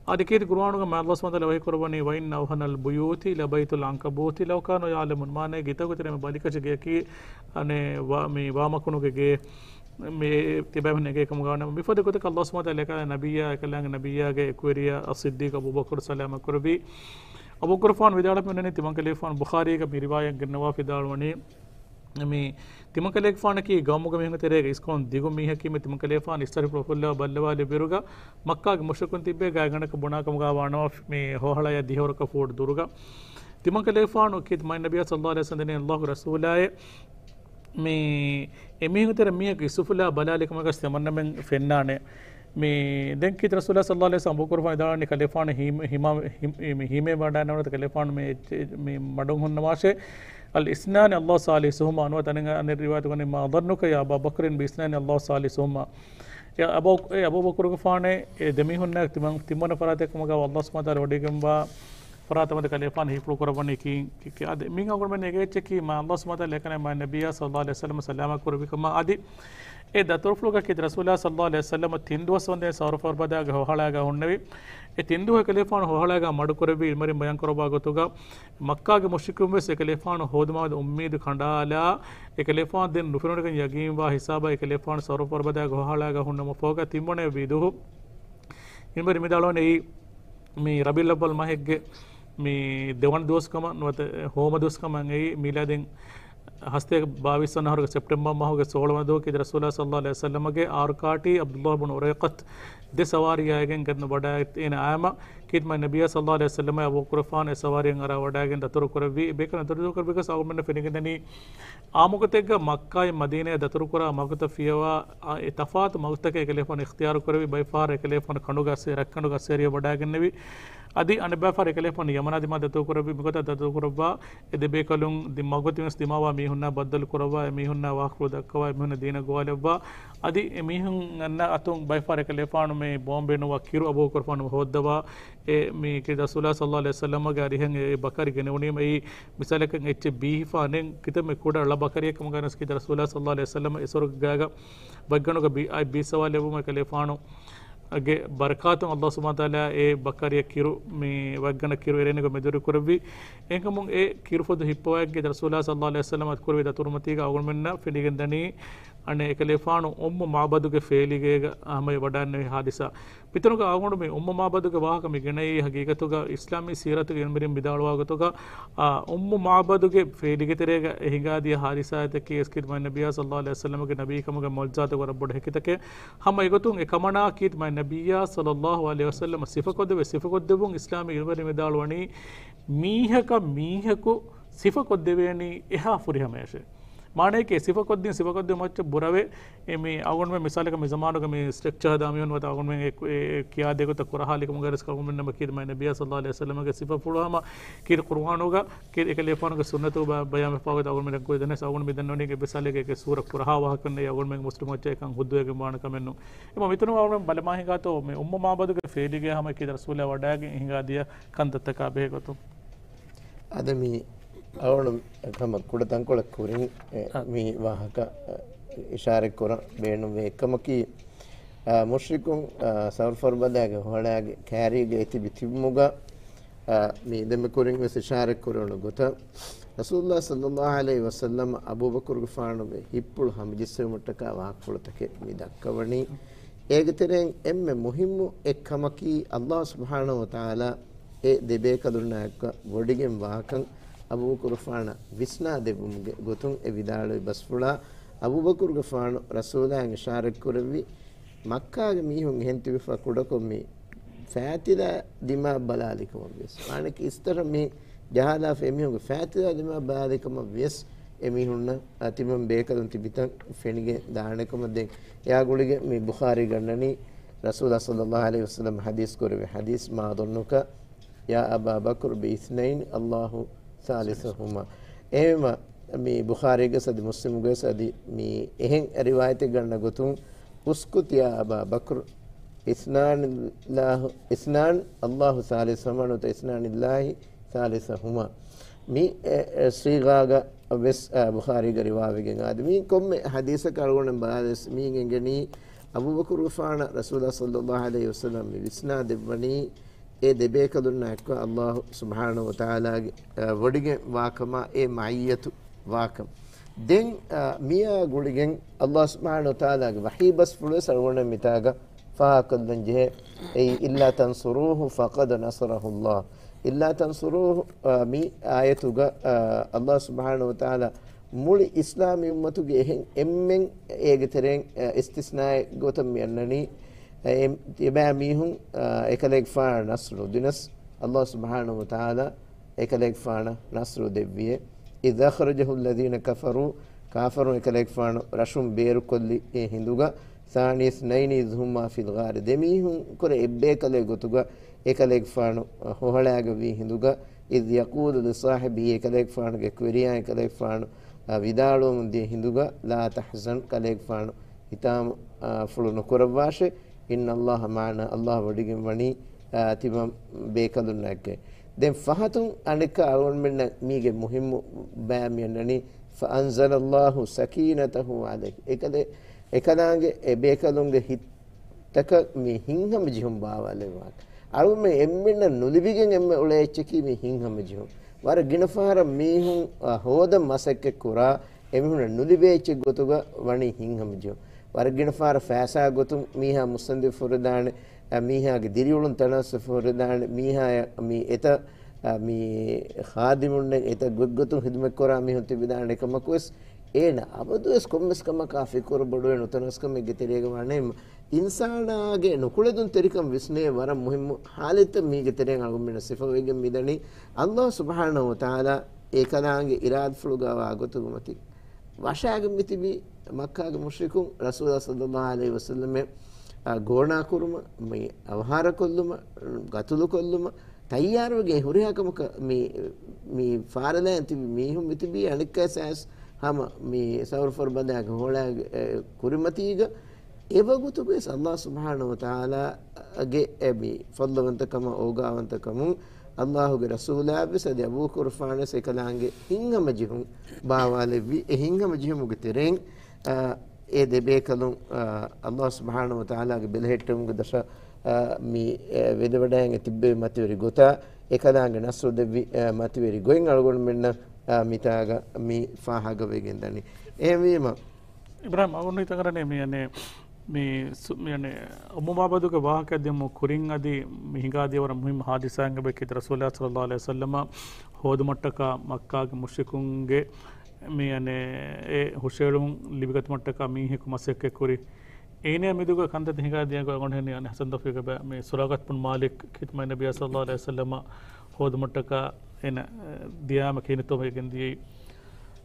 އަދި ކީރިތި ޤުރުއާނުގަ މާތް ﷲ ސުބްޙާނަހޫ ވަތަޢާލާ ވަޙީ ކުރައްވަނީ، "وَإِنَّ أَوْهَنَ الْبُيُوتِ لَبَيْتُ الْعَنْكَبُوتِ لَوْ كَانُوا يَعْلَمُونَ." މާނައަކީ ގިތަކުގެ ތެރޭ ބަލިކަށި ގެއަކީ އަނެއް ވާ-، މި ވާމަކުނުގެ ގެ މި ތިބާމެން އެނގޭ ކަމުގަ ވާނަމަ، މިފަދަ ގޮތަކަށް ﷲ ސުބްޙާނަހޫ ވަތަޢާލާ އެކަލާނގެ ނަބިއްޔާ، އެކަލާނގެ ނަބިއްޔާގެ އެކުވެރިޔާ އައްޞިއްދީޤު އަބޫބަކުރު ސަލާމަތް ކުރެއްވި. އަބޫބަކުރުފާނު ވިދާޅުވެފައި މި ތިމަންކަލޭގެފާނު ބުޚާރީގަ މި ރިވާޔަތް ގެންނަވާ ވިދާޅުވަނީ، މި ތިމަންކަލޭގެފާނަކީ ގައުމުގެ މީހުންގެ ތެރޭގަ އިސްކޮޅުން ދިގު މީހަކީ، މި ތިމަންކަލޭގެފާނު އިސްތަށި ފުޅުފުއްލާ ބައްލަވާލި ބިރުގަ މައްކާގެ މުޝްރިކުން ތިއްބޭ ގާތްގަނޑަކަށް ބުނާ ކަމުގަ ވާނަމަ، މި ހޯހަޅަޔަށް ދިހަވަރަކަށް ފޫޓް ދުރުގަ ތިމަންކަލޭގެފާނު ކީރިތި މާތް ނަބިއްޔާ ޞައްލައްލާހު ޢަލައިހި ވަސައްލަމަ ދެންނެވި ﷲގެ ރަސޫލާއޭ، މި އެމީހުން ތެރެ މީހަކު އިސްއުފުލާ ބަލާލި ކަމަކަށް ތިމަންނަމެން ފެންނާނެ. މި ދެން ކީރިތި ރަސޫލާ ޞައްލައްލާހު ޢަލައިހި ވަސައްލަމަ އަބޫބަކުރު ފާނު ވިދާޅުވަނީ ކަލޭފާނު ހީމަ-، ހިމާ-، ހި-، މި ހީމޭ ވަޑާނެ ނުވަތަ ކަލޭފާނު މި އެއްޗެ-، މި މަޑުން ހުންނަވާށޭ. الْاثْنَانِ اللَّهُ ثَالِثُهُمَا. ނުވަތަ އަނެއް ރިވާޔަތުގަ ވަނީ، "ما ظَنُّكَ يَا أَبَا بَكْرٍ بِاثْنَيْنِ اللَّهُ ثَالِثُهُمَا." އެ އަބޫ-، އެ އަބޫބަކުރުގެފާނޭ އެ ދެމީހުންނާ ތިމަން-، ތިންވަނަ ފަރާތެއް ކަމުގަ ﷲ ސުބްޙާނަހޫ ވަތަޢާލާ ވަޑައިގެންވާ ފަރާތަށް މަދު ކަލޭފާނު ހީފުޅު ކުރައްވަނީ ކީ، ކީ، ކީ، އަދި މި އަޅުގަނޑުމެން އެނގޭ އެއްޗަކީ މާތް ﷲ ސުބްޙާނަހޫ ވަތަޢާލާ އެކަނި މާތް ނަބިއްޔާ ޞައްލައްލާހު ޢަލައިހި ވަސައްލަމަ ސަލާމަތް ކުރެއްވި ކަމަށް. އަދި އެ ދަތުރުފުޅުގަ ކީރިތި ރަސޫލާ ޞައްލައްލާހު ޢަލައިހި ވަސައްލަމަ ތިން ދުވަސް ވަންދެން ސަރުފަ ބަދާގެ ހޯހަޅާގަ ހުންނެވި. އެ ތިން ދުވަހު އެކަލޭފާނު ހޯހަޅާގަ މަޑު ކުރެއްވި އިލްމުވެރިން ބަޔާން ކުރައްވާ ގޮތުގަ، މައްކާގެ މުޝްރިކުން ވެސް އެކަލޭފާނު ހޯދުމާ މެދު އުއްމީދު ކަނޑާލާ، އެކަލޭފާނު ދެން ނުފެނުނުގެން ޔަގީންވާ ހިސާބަށް އެކަލޭފާނު ސަރުފަ ބަދާގެ ހޯހަޅާގަ ހުންނަމަ ފޯގަ ތިންވަނަ ވިދުހު އިލްމުވެރިން ވިދާޅުވަނީ އެއީ މި ރަބީޢުލްއައްވަލް މަހެއްގެ މި ދެވަނަ ދުވަސް ކަމަށް ނުވަތަ ހޯމަ ދުވަސް ކަމަށް އެއީ މީލާދީން ހަސަތޭކަ ބާވީސް ވަނަ އަހަރުގެ ސެޕްޓެމްބަރ މަހުގެ ސޯޅަ ވަނަ ދުވަހު ކީރިތި ރަސޫލާ ޞައްލައްލާހު ޢަލައިހި ވަސައްލަމަގެ އާރު ކާޓީ ޢަބްދުﷲ ބުނު އުރައިޤަތު ދެ ސަވާރީ އައިގެން ގެން ވަޑައިގަތީ އޭނަ އައިމަ ކީރިތި މާތް ނަބިއްޔާ ޞައްލައްލާހު ޢަލައިހި ވަސައްލަމަ އަބޫބަކުރުފާނު އެ ސަވާރީއަށް އަރާ ވަޑައިގެން ދަތުރު ކުރެއްވި. އެ ބޭކަލުން ދަތުރު ކުރެއްވި ގޮތް އަޅުގަނޑުމެންނަށް ފެނިގެންދަނީ އާއްމުގޮތެއްގަ މައްކާއިން މަދީނާއަށް ދަތުރުކުރާ މަގުތައް ފިޔަވާ އެ ތަފާތު މަގުތަކެއް އެކަލޭފާނު އިޚްތިޔާރު ކުރެއްވި. ބައެއް ފަހަރަށް އެކަލޭފާނު ކަނޑުގަ އައްސޭ-، ރަށްކަނޑުގަ އައްސޭރިއަށް ވަޑައިގެންނެވި. އަދި އަނެއްބައި ފަހަރަށް އެކަލޭފާނު ޔަމަނާ ދިމާ ދަތުރު ކުރެއްވި. މިގޮތަށް ދަތުރު ކުރައްވާ އެ ދެ ބޭކަލުން ދި-، މަގުތިން ވެސް ދިމާވާ މީހުންނާ ބައްދަލު ކުރައްވާ، އެ މީހުންނާ ވާހަކަފުޅު ދައްކަވާ، އެ މީހުންނަށް ދީނަށް ގޮވާލައްވާ، އަދި އެ މީހުން އަންނަ އަތުން ބައެއް ފަހަރަށް އެކަލޭފާނު މި ބޯމްބެއް ނުވާ ކިރު އަބޫބަކުރުފާނު ހޯއްދަވާ، އެ މީ ކީރިތި ރަސޫލާ ޞައްލައްލާހު ޢަލައިހި ވަސައްލަމަގެ އަރިހަށް އެ ބަކަރި ގެނެވުނީމަ އެއީ މިސާލަކަށް އެއްޗެއް ބީހިފާ ނެތް ކިތަންމެ ކުޑަ ޅަ ބަކަރިއެއް ކަމުގަ ވެސް ކީރިތި ރަސޫލާ ޞައްލައްލާހު ޢަލައިހި ވަސައްލަމަ އެ ސޮރުގެ ގާގަ ވަތްގަނޑުގަ ބި-، އަތް ބީއްސަވާލެއްވުމަށް އެކަލޭފާނު ގެ ބަރަކާތުން ﷲ ސުބްޙާނަހޫ ވަތަޢާލާ އެ ބަކަރިއަށް ކިރު މި ވަތްގަނޑަށް ކިރު އެރޭނެ ގޮތް މެދުވެރި ކުރެއްވި. އެހެންކަމުން އެ ކިރުފޮދު ހިއްޕަވައިގެން ރަސޫލާ ޞައްލައްލާހު ޢަލައިހި ވަސައްލަމަ ކުރެއްވި ދަތުރުމަތީގަ އަޅުގަނޑުމެންނަށް ފެނިގެންދަނީ އަނެއް އެކަލޭފާނު އުއްމު މަޢުބަދުގެ ފޭލިގޭގަ ހަމަޔަށް ވަޑައިގެންނެވި ހާދިސާ. މިތަނުގަ އަޅުގަނޑު މި އުއްމު މަޢުބަދުގެ ވާހަކަ މި ގެނައީ ހަގީގަތުގަ އިސްލާމީ ސީރަތުގެ އިލްމުވެރިން ވިދާޅުވާ ގޮތުގަ، އާ، އުއްމު މަޢުބަދުގެ ފޭލިގެ ތެރޭގަ އެ ހިނގާދިޔަ ހާދިސާތަކީ އެސްކިތް މާތް ނަބިއްޔާ ޞައްލައްލާހު ޢަލައިހި ވަސައްލަމަގެ ނަބީކަމުގެ މުޢުޖިޒާތުގެ ވަރަށް ބޮޑު ހެކިތަކެއް. ހަމަ އެގޮތުން އެ ކަމަނާ ކީރިތި މާތް ނަބިއްޔާ ޞައްލައްލާހު ޢަލައިހި ވަސައްލަމަ ސިފަކޮށްދެއްވި، ސިފަކޮށްދެއްވުން އިސްލާމީ އިލްމުވެރިން ވިދާޅުވަނީ މީހަކަށް މީހަކު ސިފަކޮށްދެވޭނީ އެހާ ފުރިހަމަޔަށޭ. މާނަޔަކީ ސިފަކޮށްދިން، ސިފަކޮށްދިން މައްޗަށް ބުރަވެ، އެ މި އަޅުގަނޑުމެން މިސާލަކަށް މި ޒަމާނުގަ މި ސްޓްރަކްޗާ ހަދާ މީހުން ނުވަތަ އަޅުގަނޑުމެން އެ، އެ، އެ ކިޔާދޭ ގޮތަށް ކުރަހާލި ކަމުގަ ވެސް އަޅުގަނޑުމެންނަށް މަ ކީރިތި މާތް ނަބިއްޔާ ޞައްލައްލާހު ޢަލައިހި ވަސައްލަމަގެ ސިފަފުޅު ހަމަ ކީރިތި ޤުރުއާނުގަ ކީރިތި އެކަލޭފާނުގެ ސުންނަތު ބަ-، ބަޔާންވެފާ ގޮތަށް އަޅުގަނޑުމެން ދަންނަވަނީ އެއްވެސް ސާލެއްގެ އެކެއް ސޫރަ ކުރަހާ ވާހަކަ ނެތް އަޅުގަނޑުމެން މުސްލިމް މައްޗަށް އެކަން ހުއްދަވެގެން ވާނެ ކަމެއް ނޫން. އެމަ މިތަނު އަޅުގަނޑު ބަލަމާ ހިނގާތޯ މި އުއްމު މަޢުބަދުގެ ފޭލިގޭ ހަމަ ކީރިތި ރަސޫލާ ވަޑައިގެން ހިނގާދިޔަ ކަންތައްތަކާ ބެހޭ ގޮތުން. އަދި މި އަޅުގަނޑު ކަމަށް ކުޑަ ތަންކޮޅެއް ކުރިން، އެ، އަ. މި ވާހަކަ، އަ، އިޝާރަތް ކުރަން ބޭނުންވޭ. އެއްކަމަކީ، އަ، މުޝްރިކުން، އަ، ސަރުފަރުބަދާގެ ހޮޅާގެ ކާރީގަ އެތިބި ތިބުމުގަ، އާ، މި ދެންމެ ކުރިން ވެސް އިޝާރަތް ކުރެވުނު ގޮތަށް، ރަސޫލުﷲ ޞައްލައްލާހު ޢަލައިހި ވަސައްލަމަ އަބޫބަކުރުގެފާނުގެ ހިތްޕުޅު ހަމަޖެއްސެވުމަށްޓަކާ ވާހަކަފުޅުތަކެއް މި ދައްކަވަނީ. އޭގެ ތެރެއިން އެންމެ މުހިއްމު އެއްކަމަކީ، ﷲ ސުބްޙާނަހޫ ވަތަޢާލާ އެ ދެބޭކަލުންނާއެކު ވޮޑިގެން ވާކަން އަބޫބަކުރުގެފާނަށް ވިސްނާދެއްވުމުގެ ގޮތުން އެ ވިދާޅުވި ބަސްފުޅާ، އަބޫބަކުރުގެފާނު ރަސޫލާއަށް އިޝާރަތްކުރެއްވި، މައްކާގެ މީހުން އެހެން ތިބިފަ ކުޑަކޮށް މި ފައިތިލާ ދިމާ ބަލާލިކަމަށް ވިޔަސް، ވާނެކި އިސްތަށަށް މި ޖަހާލާފަ އެމީހުންގެ ފައިތިލާ ދިމާ ބަލާލިކަމަށް ވިޔަސް، އެމީހުންނަށް ތިމަން ބޭކަލުން ތިބިތަން ފެނިގެން ދާނެކަމަށް. ދެން އެއާ ގުޅިގެން މި ބުޚާރީ ގަންނަނީ، ރަސޫލާ ޞައްލައްލާހު ޢަލައިހި ވަސައްލަމަ ޙަދީޘް ކުރެއްވި ޙަދީޘް، "ما ظنك يا أبا بكر باثنين الله ثالثهما." އެހެންވީމަ، މި ބުޚާރީގެ ސަދި މުސްލިމުގެ ސަދި މި އެހެން ރިވާޔަތެއް ގަންނަ ގޮތުން، "اسكت يا أبا بكر، اثنان الله، اثنان الله ثالثهما، ނުވަތަ اثنان الله ثالثهما." މި، އެ، އެ، ޞީޣާގަ ވެސް، އަ، ބުޚާރީގަ ރިވާވެގެން އާދެ. މީ ކޮންމެ ޙަދީޘަކަށް އަޅުގަނޑު ބަލާލަސް މީ އެނގެނީ، އަބޫބަކުރުގެފާނަށް ރަސޫލާ ޞައްލައްލާހު ޢަލައިހި ވަސައްލަމަ މި ވިސްނާ ދެއްވަނީ، އެ ދެބޭކަލުންނާ އެއްކޮށް ﷲ ސުބްޙާނަހޫ ވަތަޢާލާގެ، އަ، ވޮޑިގެން ވާކަމާ އެ މަޢިއްޔަތު ވާކަން. ދެން، އަ، މިއާ ގުޅިގެން ﷲ ސުބްޙާނަހޫ ވަތަޢާލާގެ ވަޙީ ބަސްފުޅުވެސް އަޅުގަނޑަށް މިތާގަ ފާހަގަކޮށްލަން ޖެހޭ. އެއީ، "إلا تنصروه فقد نصره الله." "إلا تنصروه"، އަ، މި އާޔަތުގަ، އަ، ﷲ ސުބްޙާނަހޫ ވަތަޢާލާ މުޅި އިސްލާމީ އުއްމަތުގެ އެހެން އެންމެން އޭގެ ތެރެއިން، އަ، އިސްތިސްނާއެއް ގޮތަށް މި އަންނަނީ، އެ، އެބައިމީހުން، އަ، އެކަލޭގެފާނަށް ނަޞްރު ދިނަސް، ﷲ ސުބްޙާނަހޫ ވަތަޢާލާ އެކަލޭގެފާނަށް ނަޞްރު ދެއްވިއޭ. "إذ أخرجه الذين كفروا"، ކާފަރުން އެކަލޭގެފާނު ރަށުން ބޭރުކޮށްލި އެ ހިނދުގަ، "ثاني اثنين إذ هما في الغار"، ދެމީހުން ކުރެ އެއްބޭކަލެއް ގޮތުގަ އެކަލޭގެފާނު ހޮހަޅާގަ ވީ ހިނދުގަ، "إذ يقول لصاحبه"، އެކަލޭގެފާނުގެ ކުވެރިޔާ އެކަލޭގެފާނު، އަ، ވިދާޅުވަމުން ދިޔަ ހިނދުގަ، "لا تحزن"، ކަލޭގެފާނު ހިތާމަ، އަ، ފުޅު ނުކުރައްވާށޭ، "إن الله معنا"، ﷲ ވޮޑިގެން ވަނީ، އަ، ތިމަން ބޭކަލުންނާއެކޭ. ދެން ފަހަތުން އަނެއްކާ އަޅުގަނޑުމެންނަށް މީގެ މުހިއްމު ބައި މި އަންނަނީ، "فأنزل الله سكينته عليه"، އެކަލޭ، އެކަލާނގެ އެ ބޭކަލުންގެ ހިތް ތަކަށް މި ހިތްހަމަޖެހުން ބާވާލެއްވާ. އަޅުމެން އެންމެންނަށް ނުލިބިގެން އެންމެ އުޅޭ އެއްޗަކީ މި ހިތްހަމަޖެހުން. ވަރަށް ގިނަ ފަހަރަށް މީހުން، އަ، ހޯދަން މަސައްކަތް ކުރާ އެމީހުންނަށް ނުލިބޭ އެއްޗެއް ގޮތުގަ ވަނީ ހިތްހަމަޖެހުން. ވަރަށް ގިނަ ފަހަރަށް ފައިސާ ގޮތުން މީހާ މުއްސަނދި ފުރިދާނެ، އަ، މީހާގެ ދިރިއުޅުން ތަނަވަސް ފުރިދާނެ، މީހާޔަށް މި އެތައް، އަ، މި ޚާދިމުންނެއް އެތައް ގޮތްގޮތުން ޚިދުމަތް ކުރާ މީހުން ތިބިދާނެ. އެކަމަކުވެސް އޭނަ އަބަދުވެސް ކޮންމެސް ކަމަކާ ފިކުރު ބޮޑުވެ ނުތަނަވަސްކަމެއްގެ ތެރޭގަ ވާނެ. އިންސާނާގެ ނުކުޅެދުންތެރިކަން ވިސްނޭ ވަރަށް މުހިއްމު ހާލަތްތައް މީގެ ތެރެއިން އަޅުގަނޑުމެންނަށް ސިފަވެގެން މިދަނީ. ﷲ ސުބްޙާނަހޫ ވަތަޢާލާ އެކަލާނގެ އިރާދަފުޅުގަ ވާ ގޮތުގެ މަތި ވަށާގެން މިތިބީ މައްކާގެ މުޝްރިކުން ރަސޫލާ ޞައްލައްލާހު ޢަލައިހި ވަސައްލަމަށް، އާ، ގޯނާކުރުމަށް، މި އަވަހާރަކޮށްލުމަށް، ގަތުލުކޮށްލުމަށް ތައްޔާރުވެގެން ހުރިހާ ކަމަކަށް މި، މި ފާރަލައިން ތިބި މީހުން މިތިބީ އަނެއްކާ ސާސް ހަމަ މި ސައުރު ފަރުބަނދާގެ ހޮޅާގެ، އެ، ކުރިމަތީގަ އެވަގުތުގަވެސް ﷲ ސުބްޙާނަހޫ ވަތަޢާލާގެ އެ މި ފަޟްލުވަންތަކަމާ އޯގާވަންތަކަމުން ﷲގެ ރަސޫލާވެސް އަދި އަބޫބަކުރުގެފާނުވެސް އެކަލާނގެ ހިތްހަމަޖެހުން ބާވާލެއްވި. އެ ހިތްހަމަޖެހުމުގެ ތެރެއިން، އާ، އެ ދެބޭކަލުން، އާ، ﷲ ސުބްޙާނަހޫ ވަތަޢާލާގެ ބެލެހެއްޓުމުގެ ދަށަށް، އާ، މި، އެ، ވެދެވަޑައިގެން ތިއްބެވި މަތިވެރި ގޮތާ އެކަލާނގެ ނަޞްރު ދެއްވި، އާ، މަތިވެރި ގޮތް އަޅުގަނޑުމެންނަށް، އާ، މިތާގަ މި ފާހަގަވެގެން ދަނީ. އެހެންވީމަ، އިބްރާހިމް، އަޅުގަނޑު ހިތަށް އަރަނީ މި، އަނެ، މި ސު-، މި، އަނެ، އުއްމު މަޢުބަދުގެ ވާހަކަ ދިޔުމު ކުރިން އަދި މި ހިނގާދިޔަ ވަރަށް މުހިއްމު ހާދިސާއެއް އެބަ ކީރިތި ރަސޫލާ ޞައްލައްލާހު ޢަލައިހި ވަސައްލަމަ ހޯދުމަށްޓަކާ މައްކާގެ މުޝްރިކުންގެ މި، އަނެ، އެ ހުށައެޅުން ލިބިގަތުމަށްޓަކާ މީހަކު މަސައްކަތް ކުރި. އޭނަ މެދުގަ ކަންތައް ހިނގާދިޔަ ގޮތް އަޅުގަނޑު ހެން އަނެ ޙަސަން ތައުފީޤް އެބަ މި ސުރާޤަތު ބުން މާލިކް ކީރިތި މާތް ނަބިއްޔާ ޞައްލައްލާހު ޢަލައިހި ވަސައްލަމަ ހޯދުމަށްޓަކާ އޭނަ، އެ، ދިޔާމަ ކިހިނެއްތޯ ވެގެން ދިޔައީ.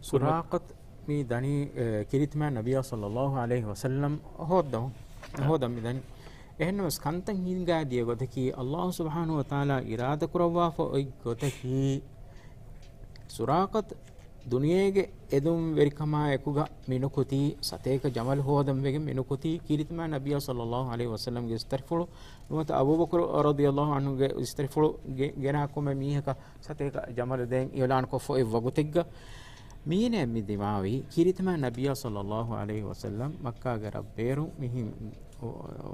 ސުރާޤަތު މި ދަނީ، އެ، ކީރިތި މާތް ނަބިއްޔާ ޞައްލައްލާހު ޢަލައިހި ވަސައްލަމަ ހޯއްދަ، އަ، ހޯދަން މި ދަނީ. އެހެންނަމަވެސް ކަންތައް ހިނގާދިޔަ ގޮތަކީ ﷲ ސުބްޙާނަހޫ ވަތަޢާލާ އިރާދަ ކުރައްވާފަ އޮތް ގޮތަކީ، ސުރާޤަތު ދުނިޔޭގެ އެދުންވެރިކަމާ އެކުގަ މިނުކުތީ، ސަތޭކަ ޖަމަލު ހޯދަން ވެގެން މިނުކުތީ، ކީރިތި މާތް ނަބިއްޔާ ޞައްލައްލާހު ޢަލައިހި ވަސައްލަމަގެ އިސްތަށިފުޅު ނުވަތަ އަބޫބަކުރު ރަޟިޔައްލާހު ޢަންހުގެ އިސްތަށިފުޅު ގެ-، ގެނާ ކޮންމެ މީހަކަށް ސަތޭކަ ޖަމަލު ދޭން އިޢުލާން ކޮށްފަ އޮތް ވަގުތެއްގަ މީނަ މި ދިމާވީ، ކީރިތި މާތް ނަބިއްޔާ ޞައްލައްލާހު ޢަލައިހި ވަސައްލަމަ މައްކާގެ ރަށް ބޭރުން މިހިން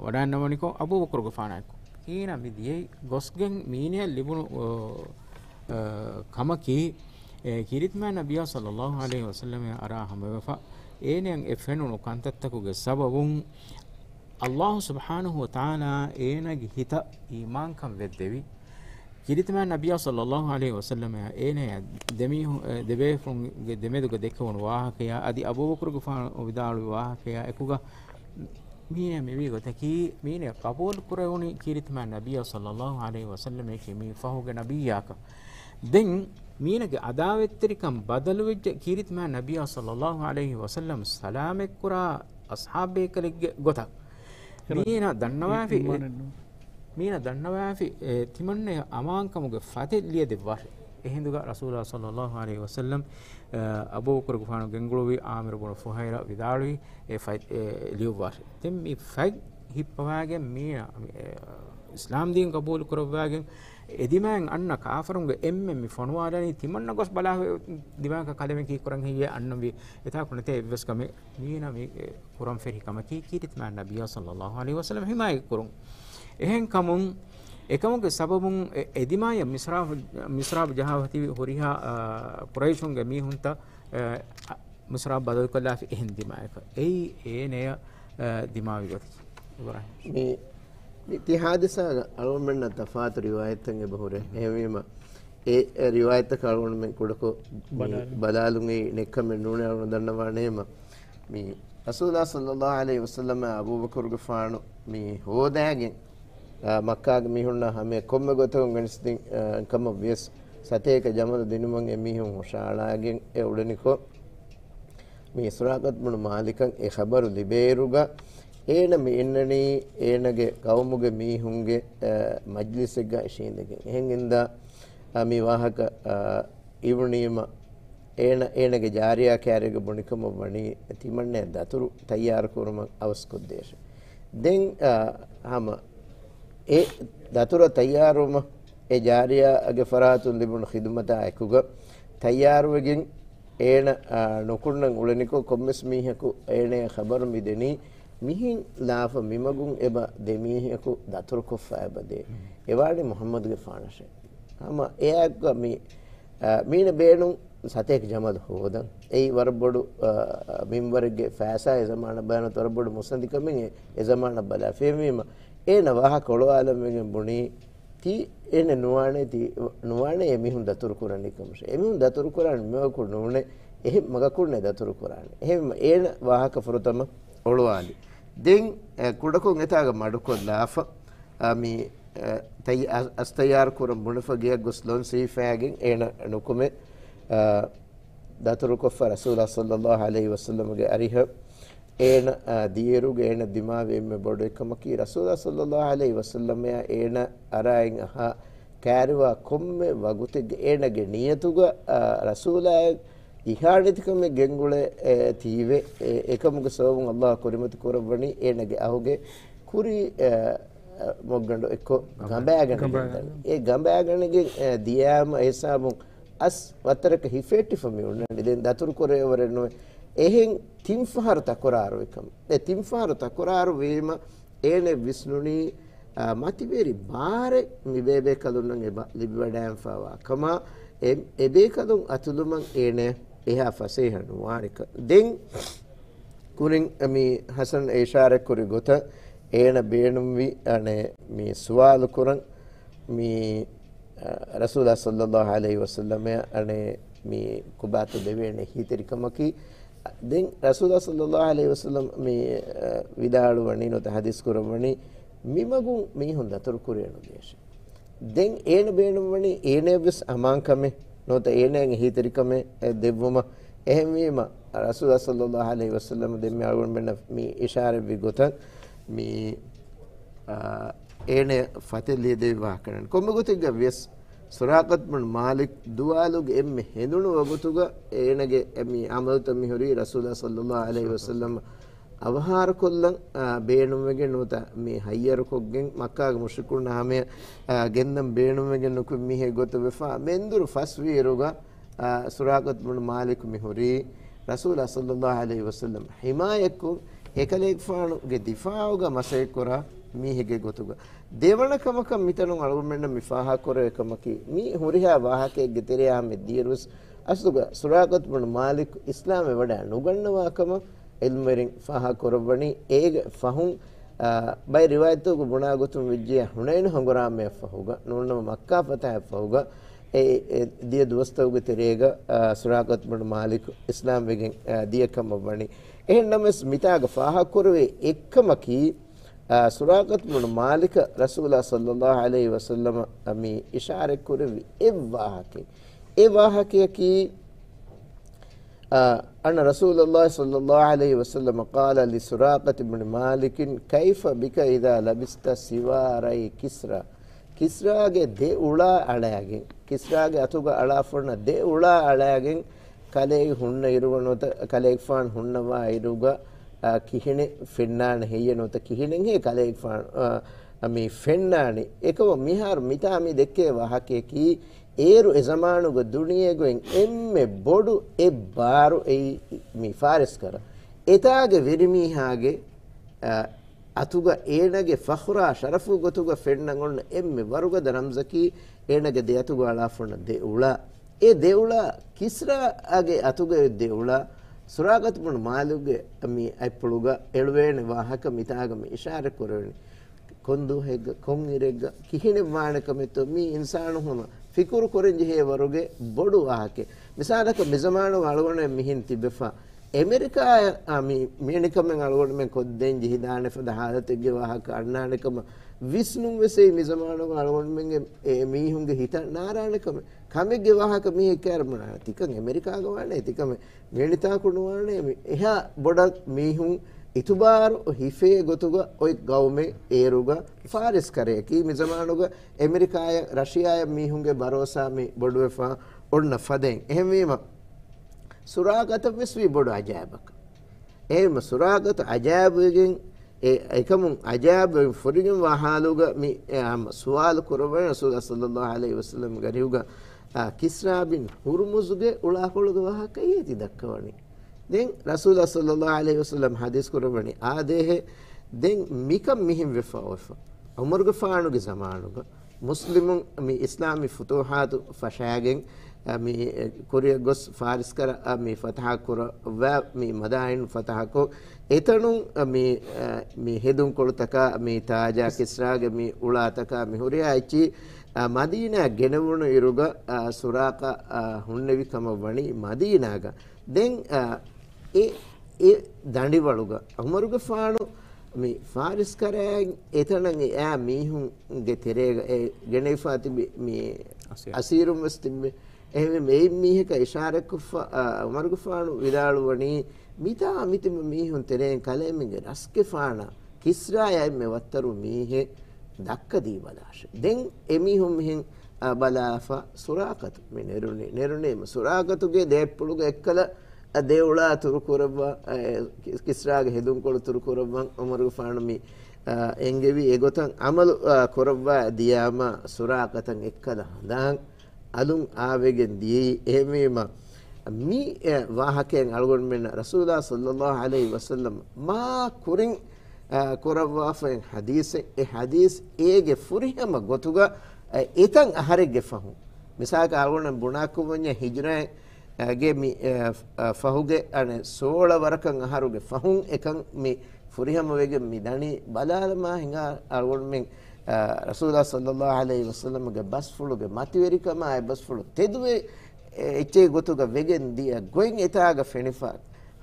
ވަޑައިންނަވަނިކޮށް އަބޫބަކުރުގެފާނާއެކު. އޭނާ މި ދިޔައީ ގޮސްގެން މީނަޔަށް ލިބުނު، އަ، އަ، ކަމަކީ، އެ، ކީރިތިމާ ނަބިޔާ ޞައްލައްލާހު ޢަލައިހި ވަސައްލަމަ އަރާ ހަމަވެފަ، އޭނަޔަށް އެ ފެނުނު ކަންތައްތަކުގެ ސަބަބުން، އައްލާހު ސުބްޙާނަހު ވަތަޢާލާ އޭނާގެ ހިތަށް އީމާންކަން ވެއްދެވި. ކީރިތިމާ ނަބިޔާ ޞައްލައްލާހު ޢަލައިހި ވަސައްލަމަ އޭނަޔަށް ދެމީހު-، އެ، ދެބޭފުޅުންގެ ދެމެދުގަ ދެކެވުނު ވާހަކަޔާ، އަދި އަބޫބަކުރުގެފާނު ވިދާޅުވި ވާހަކަޔާ އެކުގަ، މީނަ މިވީ ގޮތަކީ، މީނަ ޤަބޫލު ކުރެވުނީ ކީރިތިމާ ނަބިއްޔާ ޞައްލައްލާހު ޢަލައިހި ވަސައްލަމަކީ މީ ފަހުގެ ނަބިއްޔާކަށް. ދެން މީނަގެ ޢަދާވަތްތެރިކަން ބަދަލުވެއްޖެ ކީރިތިމާ ނަބިއްޔާ ޞައްލައްލާހު ޢަލައިހި ވަސައްލަމަ ސަލާމަތްކުރާ އަޞްޙާބުބޭކަލެއްގެ ގޮތަށް. މީނަ ދަންނަވާފި، މީނަ ދަންނަވާފި، އެ، ތިމަންނަޔަށް އަމާންކަމުގެ ފަތެއް ލިޔެދެއްވާށޭ. އެހިނދުގަ ރަސޫލާ ޞައްލައްލާހު ޢަލައިހި ވަސައްލަމަ، އަ، އަބޫބަކުރުގެފާނު ގެންގުޅުއްވި ޢާމިރު ބުނު ފުހައިރަށް ވިދާޅުވި، އެ ފަތް، އެ، ލިޔުއްވާށޭ. ދެން މި ފަތް ހިއްޕަވާގެން މީނަ، އެ، އިސްލާމް ދީން ޤަބޫލު ކުރައްވާގެން އެ ދިމާއިން އަންނަ ކާފަރުންގެ އެންމެން މި ފޮނުވާލަނީ ތިމަންނަ ގޮސް ބަލާ ދިމާއަކަށް ކަލޭމެން ކީއްކުރަން ހެއްޔޭ އަންނަންވީ. އެތާކު ނެތޭ އެއްވެސް ކަމެއް. މީނަ މި، އެ، ކުރަން ފެށި ކަމަކީ ކީރިތިމާ ނަބިއްޔާ ޞައްލައްލާހު ޢަލައިހި ވަސައްލަމަ ޙިމާޔަތް ކުރުން. އެހެން ކަމުން، އެކަމުގެ ސަބަބުން އެ، އެ ދިމާޔަށް މިސްރާބު، މިސްރާބު ޖަހާފަ ތިބި ހުރިހާ، އާ، ޤުރައިޝުންގެ މީހުންތައް، އެ، މިސްރާބު ބަދަލުކޮށްލާފި އެހެން ދިމާޔަކަށް. އެއީ އޭނަޔަށް، އާ، ދިމާވި ގޮތަކީ. އިބްރާހިމް. މި، މި ތި ޙާދިސާގަ އަޅުގަނޑުމެންނަށް ތަފާތު ރިވާޔަތްތައް އެބަ ހުރޭ. އެހެންވީމަ، އެ، އެ ރިވާޔަތްތަކަށް އަޅުގަނޑުމެން ކުޑަކޮށް މި ބަލާލުން. ބަލާލުން އެއީ ނެއްކަމެއް ނޫނޭ. އަޅުގަނޑު ދަންނަވާނޭމަ، މި ރަސޫލާ ޞައްލައްލާހު ޢަލައިހި ވަސައްލަމަ އަބޫބަކުރުގެފާނު މި ހޯދާގެން، އާ، މައްކާގެ މީހުންނާ ހަމަޔަށް ކޮންމެ ގޮތަކުން ގެނެސްދިން، އާ، ކަމަށް ވިޔަސް ސަތޭކަ ޖަމަލު ދިނުމަށް އެ މީހުން ހުށަހަޅާގެން އެ އުޅެނިކޮށް، މި ސުރާޤަތު ބުނު މާލިކަށް އެ ޚަބަރު ލިބޭއިރުގަ، އޭނަ މި އިންނަނީ އޭނަގެ ޤައުމުގެ މީހުންގެ، އަ، މަޖްލިސެއްގަ އިށީނދެގެން. އެހެން އިންދާ، އަ، މި ވާހަކަ، އަ، އިވުނީމަ، އޭނަ، އޭނަގެ ޖާރިޔާ ކާރިއަށް ބުނިކަމަށް ވަނީ ތިމަންނަޔަށް ދަތުރު ތައްޔާރު ކުރުމަށް އަވަސްކޮށްދޭށޭ. ދެން، އަ، ހަމަ އެ ދަތުރަށް ތައްޔާރުވުމަށް އެ ޖާރިޔާގެ ފަރާތުން ލިބުނު ޚިދުމަތާ އެކުގަ ތައްޔާރުވެގެން އޭނަ، އާ، ނުކުންނަން އުޅެނިކޮށް، ކޮންމެސް މީހަކު އޭނަޔަށް ޚަބަރު މި ދެނީ، މިހެން ލާފަ މިމަގުން އެބަ ދެ މީހަކު ދަތުރުކޮށްފަ އެބަދޭ. އެވާނީ މުޙައްމަދުގެފާނަށޭ. ހަމަ އެއާއެކުގަ މި، އާ، މީނަ ބޭނުން ސަތޭކަ ޖަމަލު ހޯދަން. އެއީ ވަރަށް ބޮޑު، އާ، މިންވަރެއްގެ ފައިސާ އެ ޒަމާނަށް ބަޔާން ވަރަށް ބޮޑު މުއްސަނދި ކަމެއް އެ، އެ ޒަމާނަށް ބަލާ. ފެންވީމަ، އޭނަ ވާހަކަ އޮޅުވާލަން ވެގެން ބުނީ، ތީ އޭނަ ނުވާނެ، ތީ ނުވާނެ އެ މީހުން ދަތުރު ކުރަނީ ކަމަށޭ. އެ މީހުން ދަތުރު ކުރާނެ މިވަކު ނޫނޭ، އެހެން މަގަކުންނޭ ދަތުރު ކުރާނެ. އެހެން އޭނަ ވާހަކަ ފުރަތަމަ އޮޅުވާލި. ދެން، އެ، ކުޑަކޮށް އެތާގަ މަޑުކޮށްލާފަ، އަ، މި، އަ، ތައްޔ-، އަ-، އަސްތައްޔާރު ކުރަން ބުނެފަ ގެޔަށް ގޮސް ލޮން ސީފައިގެން އޭނަ ނުކުމެ، އަ، ދަތުރުކޮށްފަ ރަސޫލާ ޞައްލައްލާހު ޢަލައިހި ވަސައްލަމަގެ އަރިހަށް. އޭނަ، އާ، ދިޔައިރުގަ އޭނަ ދިމާވި އެންމެ ބޮޑު އެއްކަމަކީ، ރަސޫލާ ޞައްލައްލާހު ޢަލައިހި ވަސައްލަމަޔާ އޭނަ އަރާއިން އަހާ ކާރިވާ ކޮންމެ ވަގުތެއްގެ އޭނަގެ ނިޔަތުގަ، އާ، ރަސޫލާއަށް އިހާނެތިކަމެއް ގެންގުޅޭ، އެ، ތީވެ، އެ، އެކަމުގެ ސަބަބުން ﷲ ކުރިމަތި ކުރައްވަނީ އޭނަގެ އަހުގެ ކުރީ، އާ، އާ، މޮށްގަނޑު އެއްކޮށް ގަނބާ-، ގަނބާގަނެގެން ގަނބާގަނެ. ދަނީ. އެ ގަނބާގަނެގެން، އާ، ދިޔާމަ އެ ހިސާބުން އަސް ވައްތަރަކަށް ހިފެހެއްޓިފަ މި އޮންނާނީ. ދެން ދަތުރު ކުރެވޭ ވަރެއް ނުވޭ. އެހެން ތިން ފަހަރު ތަކުރާރުވި ކަމަށް. އެ ތިން ފަހަރު ތަކުރާރު ވީމަ، އޭނަ ވިސްނުނީ، އާ، މަތިވެރި ބާރެއް މި ބޭބޭކަލުންނަށް އެބަ ލިބިވަޑައިންފާވާ ކަމަށް. އެ، އެ ބޭކަލުން އަތުލުމަށް އޭނަ އެހާ ފަސޭހަ ނުވާނެކަން. ދެން ކުރިން މި ޙަސަން އިޝާރަތްކުރި ގޮތަށް އޭނަ ބޭނުންވި އަނެއް މި ސުވާލު ކުރަން. މި، އަ، ރަސޫލާ ޞައްލައްލާހު ޢަލައިހި ވަސައްލަމަ އަނެއް މި ކޮބާތޯ ދެވޭނެ އެހީތެރިކަމަކީ. ދެން ރަސޫލާ ޞައްލައްލާހު ޢަލައިހި ވަސައްލަމަ މި، އަ، ވިދާޅުވަނީ ނުވަތަ ޙަދީޘް ކުރައްވަނީ، މިމަގުން މީހުން ދަތުރު ކުރެވޭނުދޭށޭ. ދެން އޭނަ ބޭނުންވަނީ އޭނަޔަށްވެސް އަމާންކަމެއް ނުވަތަ އޭނަޔަށް އެހީތެރިކަމެއް، އެ، ދެއްވުމަށް. އެހެންވީމަ، ރަސޫލާ ޞައްލައްލާހު ޢަލައިހި ވަސައްލަމަ ދެން މި އަޅުގަނޑުމެންނަށް މި އިޝާރަތްވި ގޮތަށް މި، އާ، އޭނަޔަށް ފަތެއް ލިޔެދެވި ވާހަކަ ނޫން. ކޮންމެ ގޮތެއްގަ ވިޔަސް، ސުރާޤަތު ބުނު މާލިކް ދުވާލުގެ އެންމެ ހެނދުނު ވަގުތުގަ އޭނަގެ އެ މި ޢަމަލުތައް މި ހުރީ ރަސޫލާ ޞައްލައްލާހު ޢަލައިހި ވަސައްލަމަ އަވަހާރަކޮށްލަން، އާ، ބޭނުންވެގެން ނުވަތަ މި ހައްޔަރުކޮށްގެން މައްކާގެ މުޝްރިކުންނާ ހަމަޔަށް، އާ، ގެންދަން ބޭނުންވެގެން ނުކުތް މީހެއް ގޮތަށް ވެފަ މެންދުރު ފަސްވީއިރުގަ، އާ، ސުރާޤަތު ބުނު މާލިކު މި ހުރީ ރަސޫލާ ޞައްލައްލާހު ޢަލައިހި ވަސައްލަމަ ޙިމާޔަތްކޮށް، އެކަލޭގެފާނުގެ ދިފާޢުގަ މަސައްކަތްކުރާ، މީހެއްގެ ގޮތުގަ. ދެވަނަ ކަމަކަށް މިތަނުން އަޅުގަނޑުމެންނަށް މި ފާހަގަކުރެވޭ ކަމަކީ، މި ހުރިހާ ވާހަކައެއްގެ ތެރެއާ މި ދިޔަރުވެސް އަސްލުގަ ސުރާގަތު ބުނު މާލިކު އިސްލާމްވެ ވަޑައި ނުގަންނަވާ ކަމަށް ޢިލްމުވެރިން ފާހަގަކުރައްވަނީ. އޭގެ ފަހުން، އާ، ބައެއް ރިވާޔަތްތަކުގަ ބުނާ ގޮތުން ވެއްޖެ، ހުނައިނު ހަނގުރާމައަށް ފަހުގަ، ނޫންނަމަ މައްކާ ފަތަހައަށް ފަހުގަ، އެ، އެ ދިޔަ ދުވަސްތަކުގެ ތެރޭގަ، އާ، ސުރާގަތު ބުނު މާލިކު އިސްލާމްވެގެން، އާ، ދިޔަ ކަމަށް ވަނީ. އެހެން ނަމަވެސް މިތާގަ ފާހަގަކުރެވޭ އެއްކަމަކީ، އާ، ސުރާގަތު ބުނު މާލިކަށް ރަސޫލާ ޞައްލައްލާހު ޢަލައިހި ވަސައްލަމަ މި އިޝާރަތްކުރެއްވި އެއް ވާހަކައެއް. އެ ވާހަކަޔަކީ، އާ، أن رسول الله صلى الله عليه وسلم قال لسراقة بن مالك كيف بك إذا لبست سواري كسرى. ކިސްރާގެ ދެ އުޅާ އަޅާގެން، ކިސްރާގެ އަތުގަ އަޅާފަ ހުންނަ ދެ އުޅާ އަޅާގެން ކަލޭގެ ހުންނަ އިރުގަ ނުވަތަ ކަލޭގެފާނު ހުންނަވާ އިރުގަ، އާ، ކިހިނެއް ފެންނާނެ ހެއްޔެ ނުވަތަ ކިހިނެއްހޭ ކަލޭގެފާނު، އާ، މި ފެންނާނީ. އެކަމަށް މިހާރު މިތާ މި ދެއްކޭ ވާހަކަޔަކީ، އޭރު އެ ޒަމާނުގަ ދުނިޔޭގައި އެންމެ ބޮޑު އެއް ބާރު އެއީ މި ފާރިސް ކަރަ. އެތާގެ ވެރިމީހާގެ، އާ، އަތުގަ އޭނަގެ ފަޚުރާ ޝަރަފު ގޮތުގަ ފެންނަން އޮންނަ އެންމެ ވަރުގަދަ ރަމްޒަކީ އޭނަގެ ދެ އަތުގަ އަޅާފަ ހުންނަ ދެ އުޅާ. އެ ދެ އުޅާ ކިސްރާގެ އަތުގައި ދެ އުޅާ ސުރާގަތު ބުނު މާލިކުގެ މި އަތްޕުޅުގަ އެޅުވޭނެ ވާހަކަ މިތާގަ މި އިޝާރަތް ކުރެވެނީ. ކޮން ދުވަހެއްގަ، ކޮން އިރެއްގަ، ކިހިނެއް ވާނެ ކަމެއްތޯ މީ އިންސާނުން ހަމަ ފިކުރު ކުރަން ޖެހޭ ވަރުގެ ބޮޑު ވާހަކައެއް. މިސާލަކަށް މި ޒަމާނުގަ އަޅުގަނޑު މިހެން ތިބެފަ. އެމެރިކާއަށް، އާ، މި، މިވެނި ކަމެއް އަޅުގަނޑުމެން ކޮށްދޭން ޖެހިދާނެ ފަދަ ހާލަތެއްގެ ވާހަކަ އަންނާނެ ކަމަށް ވިސްނުން ވެސް އެއީ މި ޒަމާނުގަ އަޅުގަނޑުމެންގެ އެ މީހުންގެ ހިތަށް ނާރާނެ ކަމެއް. ކަމެއްގެ ވާހަކަ މީހެއް ކައިރި ބުނާނެ. ތިކަން އެމެރިކާގަ ވާނެ، ތިކަމެއް މިވެނިތާކު ނުވާނެ. މި އެހާ ބޮޑަށް މީހުން އިތުބާރު ހިފޭ ގޮތުގަ އޮތް ގައުމެއް އޭރުގަ ފާރިސް ކަރަޔަކީ. މި ޒަމާނުގަ އެމެރިކާއަށް ރަޝިޔާއަށް މީހުންގެ ބަރޯސާ މި ބޮޑުވެފަ އޮންނަ ފަދައިން. އެހެންވީމަ، ސުރާގަތަށް ވެސް ވީ ބޮޑު އަޖާއިބަކަށް. އެހެންވީމަ، ސުރާގަތު އަޖާއިބުވެގެން، އެ، އެކަމުން އަޖާއިބުވެގެން ފުރިގެންވާ ހާލުގަ މި، އެ، ހަމަ ސުވާލު ކުރައްވަނީ ރަސޫލާ ޞައްލައްލާހު ޢަލައިހި ވަސައްލަމްގެ އަރިހުގަ، އާ، ކިސްރާ ބިން ހުރުމުޒުގެ އުޅާކޮޅުގެ ވާހަކައެއް ތި ދައްކަވަނީ. ދެން ރަސޫލާ ޞައްލައްލާހު ޢަލައިހި ވަސައްލަމް ޙަދީޘް ކުރައްވަނީ އާދޭހޭ. ދެން މިކަން މިހެން ވެފަ އޮތްފަ. ޢުމަރުގެފާނުގެ ޒަމާނުގަ މުސްލިމުން މި އިސްލާމީ ފުތޫޙާތު ފަށާގެން، އަ، މި، އެ، ކުރިއަށް ގޮސް ފާރިސް ކަރަ، އަ، މި ފަތަޙަ ކުރައްވާ، މި މަދާއިން ފަތަޙަކޮށް، އެތަނުން، އަ، މި، އަ، މި ހެދުންކޮޅުތަކާ، މި ތާޖާ ކިސްރާގެ މި އުޅާތަކާ، މި ހުރިހާ އެއްޗި، އަ، މަދީނާ ގެނެވުނު އިރުގަ، އަ، ސުރާޤާ، އަ، ހުންނެވި ކަމަށް ވަނީ މަދީނާގަ. ދެން، އަ، އެ، އެ ދަނޑިވަޅުގަ ޢުމަރުގެފާނު މި ފާރިސް ކަރައިން އެތަނަށް އެ އާ މީހުންގެ ތެރޭގަ އެ ގެނެވިފާ ތިބި މި އަސީރު. އަސީރުން ވެސް ތިއްބެ. އެހެންވެ އެއިން މީހަކަށް އިޝާރަތްކޮށްފަ، އަ، ޢުމަރުގެފާނު ވިދާޅުވަނީ، މިތާ މިތިބި މީހުން ތެރެއިން ކަލޭމެންގެ ރަސްގެފާނަށް ކިސްރާޔާ އެންމެ ވައްތަރު މީހެއް ދައްކަދީބަލާށެ. ދެން އެމީހުން މިހެން، އަ، ބަލާފަ ސުރާޤަތު މި ނެރުނީ. ނެރުނީމަ ސުރާޤަތުގެ ދެއަތްޕުޅުގެ އެއްކަލަ އަ، ދެއުޅާ ތުރުކުރައްވާ، އަ، ކި-، ކިސްރާގެ ހެދުންކޮޅު ތުރުކުރައްވަން ޢުމަރުގެފާނު މި، އަ، އެންގެވި އެގޮތަށް ޢަމަލު، އަ، ކުރައްވާ ދިޔާމަ ސުރާޤަތަށް އެއްކަލަ ހަނދާން އަލުން އާވެގެން ދިޔައީ. އެހެންވީމަ، މި، އަ، ވާހަކައިން އަޅުގަނޑުމެންނަށް ރަސޫލާ ޞައްލައްލާހު ޢަލައިހި ވަސައްލަމް މާ ކުރިން، އަ، ކުރައްވާފައި ޙަދީޘެއް، އެ ޙަދީޘް އޭގެ ފުރިހަމަ ގޮތުގަ، އަ، އެތަން އަހަރެއްގެ ފަހުން. މިސާލަކަށް އަޅުގަނޑު ބުނާކުވަންޏާ ހިޖުރައިން ގެ މި، އެ، އަ، ފަހުގެ އަނެއް ސޯޅަ ވަރަކަށް އަހަރުގެ ފަހުން އެކަން މި ފުރިހަމަވެގެން މި ދަނީ. ބަލާލަމާ ހިނގާ އަޅުގަނޑުމެން، އަ، ރަސޫލާ ޞައްލައްލާހު ޢަލައިހި ވަސައްލަމްގެ ބަސްފުޅުގެ މަތިވެރިކަމާ އެ ބަސްފުޅު ތެދުވެ، އެ، އެއްޗެއް ގޮތުގަ ވެގެން ދިޔަ ގޮތް އެތާގަ ފެނިފަ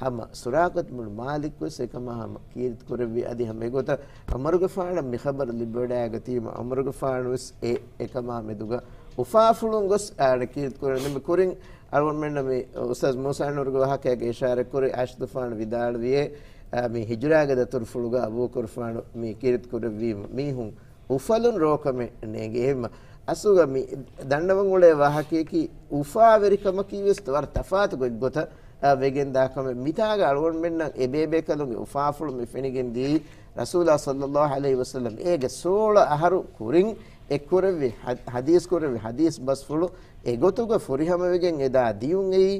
ހަމަ ސުރާޤަތު ބުނު މާލިކް ވެސް އެކަމާ ހަމަ ކީރިތި ކުރެއްވި. އަދި ހަމަ އެގޮތަށް ޢުމަރުގެފާނަށް މި ޚަބަރު ލިބިވަޑައިގަތީމަ ޢުމަރުގެފާނު ވެސް އެ އެކަމާ މެދުގަ އުފާފުޅުން ގޮސް އާނ ކީރިތި ކުރެވެނީ. މި ކުރިން އަޅުގަނޑުމެންނަށް މި އުސްތާޛު މޫސާ ނޫރުގެ ވާހަކައިގަ އިޝާރަތް ކުރި އާއިޝަތުފާނު ވިދާޅުވިއޭ، އާ، މި ހިޖުރާގެ ދަތުރުފުޅުގަ އަބޫބަކުރުފާނު މި ކީރިތި ކުރެއްވީމަ މީހުން އުފަލުން ރޯކަމެއް ނޭނގެ. އެހެންމަ އަސްލުގަ މި ދަންނަވަން އުޅޭ ވާހަކަޔަކީ އުފާވެރިކަމަކީ ވެސް ވަރަށް ތަފާތު ގޮތްގޮތަށް، އާ، ވެގެން ދާ ކަމެއް. މިތާގަ އަޅުގަނޑުމެންނަށް އެ ބޭބޭކަލުންގެ އުފާފުޅު މި ފެނިގެން ދިޔައީ ރަސޫލާ ޞައްލައްލާހު ޢަލައިހި ވަސައްލަމް އޭގެ ސޯޅަ އަހަރު ކުރިން އެ ކުރެއްވި ޙަ-، ޙަދީޘް ކުރެއްވި ޙަދީޘް ބަސްފުޅު އެގޮތުގަ ފުރިހަމަވެގެން އެދާ ދިޔުން އެއީ،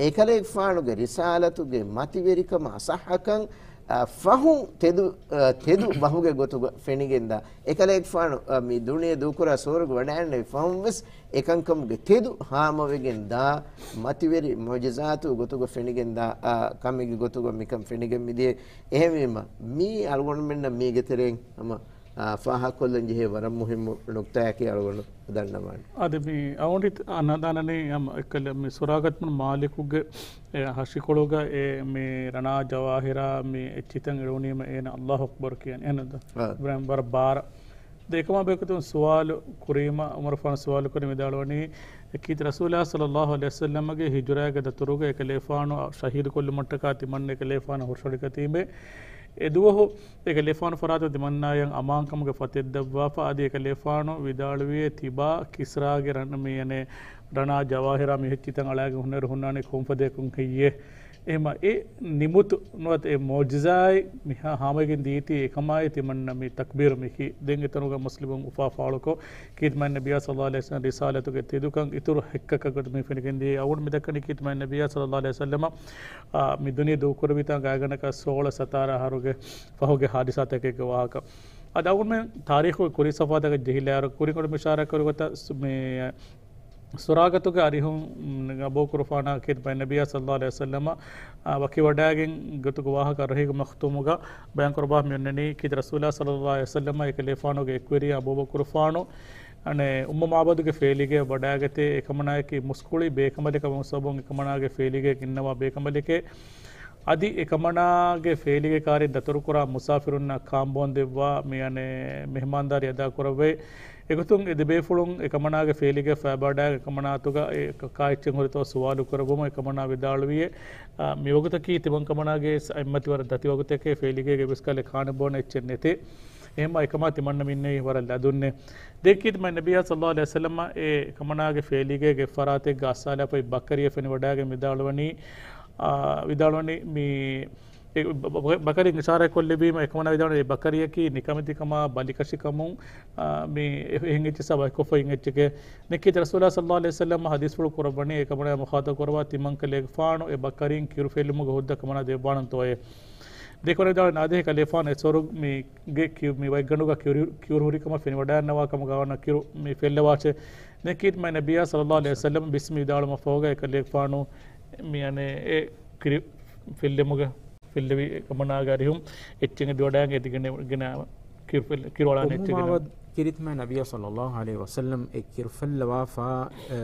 އެކަލޭގެފާނުގެ ރިސާލަތުގެ މަތިވެރިކަމާ ޞައްޙަކަން، އާ، ފަހުން ތެދު، އާ، ތެދު ބަހުގެ ގޮތުގަ ފެނިގެންދާ. އެކަލޭގެފާނު، އާ، މި ދުނިޔެ ދޫކުރާ ސުވަރުގެ ވަޑައިގެންނެވި ފަހުން ވެސް އެކަންކަމުގެ ތެދު ހާމަވެގެންދާ، މަތިވެރި މުޢުޖިޒާތު ގޮތުގަ ފެނިގެންދާ، އާ، ކަމެއްގެ ގޮތުގަ މިކަން ފެނިގެން މިދިޔަ. އެހެންވީމަ، މީ އަޅުގަނޑުމެންނަށް މީގެ ތެރެއިން ހަމަ، އާ، ފާހަގަކޮށްލަން ޖެހޭ ވަރަށް މުހިއްމު ނުކްތާއަކީ އަޅުގަނޑު ދަންނަވާނެ. އާދެ، މި އަވަނޑި އަންނަދާނަނީ ހަމަ އެކަލަ މި ސުރާގަތު ބުނު މާލިކުގެ އެ ހަށިކޮޅުގަ އެ މި ރަނާ ޖަވާހިރާ މި އެއްޗިތައް އެޅުނީމަ އޭނަ އައްލާހު އަކްބަރު ކިޔަނީ. އެހެންނަމަ އާ. އިބްރާހިމް ވަރަށް ބާރަށް. ދެ އެކަމާ ބެހޭގޮތުން ސުވާލު ކުރީމަ، ޢުމަރު ފާނު ސުވާލު ކުރި ވިދާޅުވަނީ، އެކީ ރަސޫލާ ޞައްލައްލާހު ޢަލައިހި ވަސައްލަމަގެ ހިޖުރާގެ ދަތުރުގަ އެކަލޭފާނު ޝަހީދު ކޮށްލުމަށްޓަކާ ތިމަންނަ އެކަލޭފާނު ހުށަހަޅިގަތީމޭ. އެ ދުވަހު އެކަލޭފާނު ފަރާތުން ތިމަންނާއަށް އަމާންކަމުގެ ފަތެއް ދައްވާފަ، އަދި އެކަލޭފާނު ވިދާޅުވިއޭ ތިބާ ކިސްރާގެ ރަން-، މި އަނެއް ރަނާ ޖަވާހިރާ މި އެއްޗިތައް އަޅާގެން ހުންނައިރު ހުންނާނީ ކޮންފަދައަކުން ހެއްޔޭ؟ އެހެންމަ އެ ނިމުތު ނުވަތަ އެ މުޢުޖިޒާއެއް މިހާ ހާމަވެގެން ދީތީ އެކަމާއި ތިމަންނަ މި ތަކްބީރު މިކީ. ދެން އެތަނުގަ މުސްލިމުން އުފާ ފާޅުކޮށް، ކީރިތި މާތް ނަބިއްޔާ ޞައްލައްލާހު ޢަލައިހި ވަސައްލަމަ ރިސާލަތުގެ ތެދުކަން އިތުރު ހެއްކަކަށް ގޮތުން މި ފެނިގެންދިޔަ. އަޅުގަނޑު މި ދައްކަނީ ކީރިތި މާތް ނަބިއްޔާ ޞައްލައްލާހު ޢަލައިހި ވަސައްލަމަ، އާ، މި ދުނިޔެ ދޫކުރެވިތާ ގާތްގަނޑަކަށް ސޯޅަ ސަތާރަ އަހަރުގެ ފަހުގެ ޙާދިސާތަކެއްގެ ވާހަކަ. އަދި އަޅުގަނޑުމެން ތާރީޚުގެ ކުރީ ސަފުވާތަކަށް ޖެހިލާއިރު، ކުރިން އަޅުގަނޑު އިޝާރާތް ކުރި ގޮތަށް ސު-، މި ސުރާގަތުގެ އަރިހުން އަބޫބަކުރު ފާނާ ކީރިތި މާތް ނަބިއްޔާ ޞައްލައްލާހު ޢަލައިހި ވަސައްލަމަ، އާ، ވަކިވަޑައިގެން ގޮތުގެ ވާހަކަ ރަހީގު މަޚްތޫމުގަ ބަޔާންކުރައްވާ މި އޮންނަނީ، ކީރިތި ރަސޫލާ ޞައްލައްލާހު ޢަލައިހި ވަސައްލަމަ އެކަލޭފާނުގެ އެކުވެރިޔާ އަބޫބަކުރު ފާނު، އަނެއް އުއްމު މަޢުބަދުގެ ފޭލިގެ ވަޑައިގަތޭ އެކަމަނާއަކީ މުސްކުޅި ބޭކަނބަލެއް ކަމުގެ ސަބަބުން އެކަމަނާގެ ފޭލިގެ ގެންނަވާ ބޭކަނބަލެކޭ. އަދި އެކަމަނާގެ ފޭލިގެ ކާރިން ދަތުރުކުރާ މުސާފިރުންނަށް ކާނބޯން ދެއްވާ މި އަނެއް މެހެމާންދާރީ އަދާކުރައްވައި. އެގޮތުން އެ ދެބޭފުޅުން އެކަމަނާގެ ފޭލިގެ ފައިބާޑާ އެކަމަނާތުގަ އެ ކާ އެއްޗެއް ހުރިތޯ ސުވާލު ކުރެއްވުމުން އެކަމަނާ ވިދާޅުވިއޭ، އާ، މިވަގުތަކީ ތިމަން ކަމަނާގެ އެއްމަތިވަރަށް ދަތި ވަގުތެކޭ، ފޭލިގޭގެ ވެސް ކަލެ ކާނެ ބޯނެ އެއްޗެއް ނެތޭ. އެހެންމަ އެކަމާ ތިމަންނަ މި އިންނެވީ ވަރަށް ލަދުންނޭ. ދެން ކީރިތި މާތް ނަބިއްޔާ ޞައްލައްލާހު ޢަލައިހި ވަސައްލަމަ އެ ކަމަނާގެ ފޭލިގޭގެ ފަރާތެއްގަ އައްސާލާ ފައި ބަކަރިއެއް ފެނިވަޑައިގެން ވިދާޅުވަނީ، އާ، ވިދާޅުވަނީ މި އެ ބަ-، ބަ-، ބަކަރިން އިޝާރާތް ކޮށްލެވީމަ އެކަމަނާ ވިދާޅުވަނީ އެ ބަކަރިއަކީ ނިކަމެތިކަމާ ބަލިކަށިކަމުން، އާ، މި އެ-، އެހެން އެއްޗެއް ސަބަބަށް ކޮށްފައި އިން އެއްޗެކޭ. ދެން ކީރިތި ރަސޫލާ ޞައްލައްލާހު ޢަލައިހި ވަސައްލަމަ ޙަދީޘްފުޅު ކުރައްވަނީ އެކަމަނާ މުޚާޠަބު ކުރައްވާ ތިމަން ކަލޭގެފާނު އެ ބަކަރިން ކިރު ފެއްލުމުގެ ހުއްދަ ކަމަނާ ދެއްވާނަންތޯއޭ. ދެން އެކަމަނާ ވިދާޅުވަނީ އާދެ ކަލޭފާނު އެ ސޮރު މި ގެ ކި-، މި ވައިގަނޑުގަ ކިރު، ކިރު ހުރިކަމަށް ފެނިވަޑައިގަންނަވާ ކަމުގަ ވަނަ ކިރު މި ފެއްލަވާށޭ. ދެން ކީރިތި މާތް ނަބިއްޔާ ޞައްލައްލާހު ޢަލައިހި ވަސައްލަމަ ބިސްމި ވިދާޅުވުމަށް ފަހުގަ އެ ކަލޭގެފާނު މި އަނެއް އެ ކިރި ފެއްލެމުގެ ފެއްލެވި ކަމަނާގެ އަރިހުން އެއްޗެއް އެދިވަޑައިގެން އެދިގެން ގެނަ ކިރު ފެއްލެ-، ކިރު އަޅާނެ އެއްޗެއް ގެނަ. އުއްމު މަޢުބަދު ކީރިތި މާތް ނަބިއްޔާ ޞައްލައްލާހު ޢަލައިހި ވަސައްލަމަ އެ ކިރު ފެއްލަވާފަ، އެ،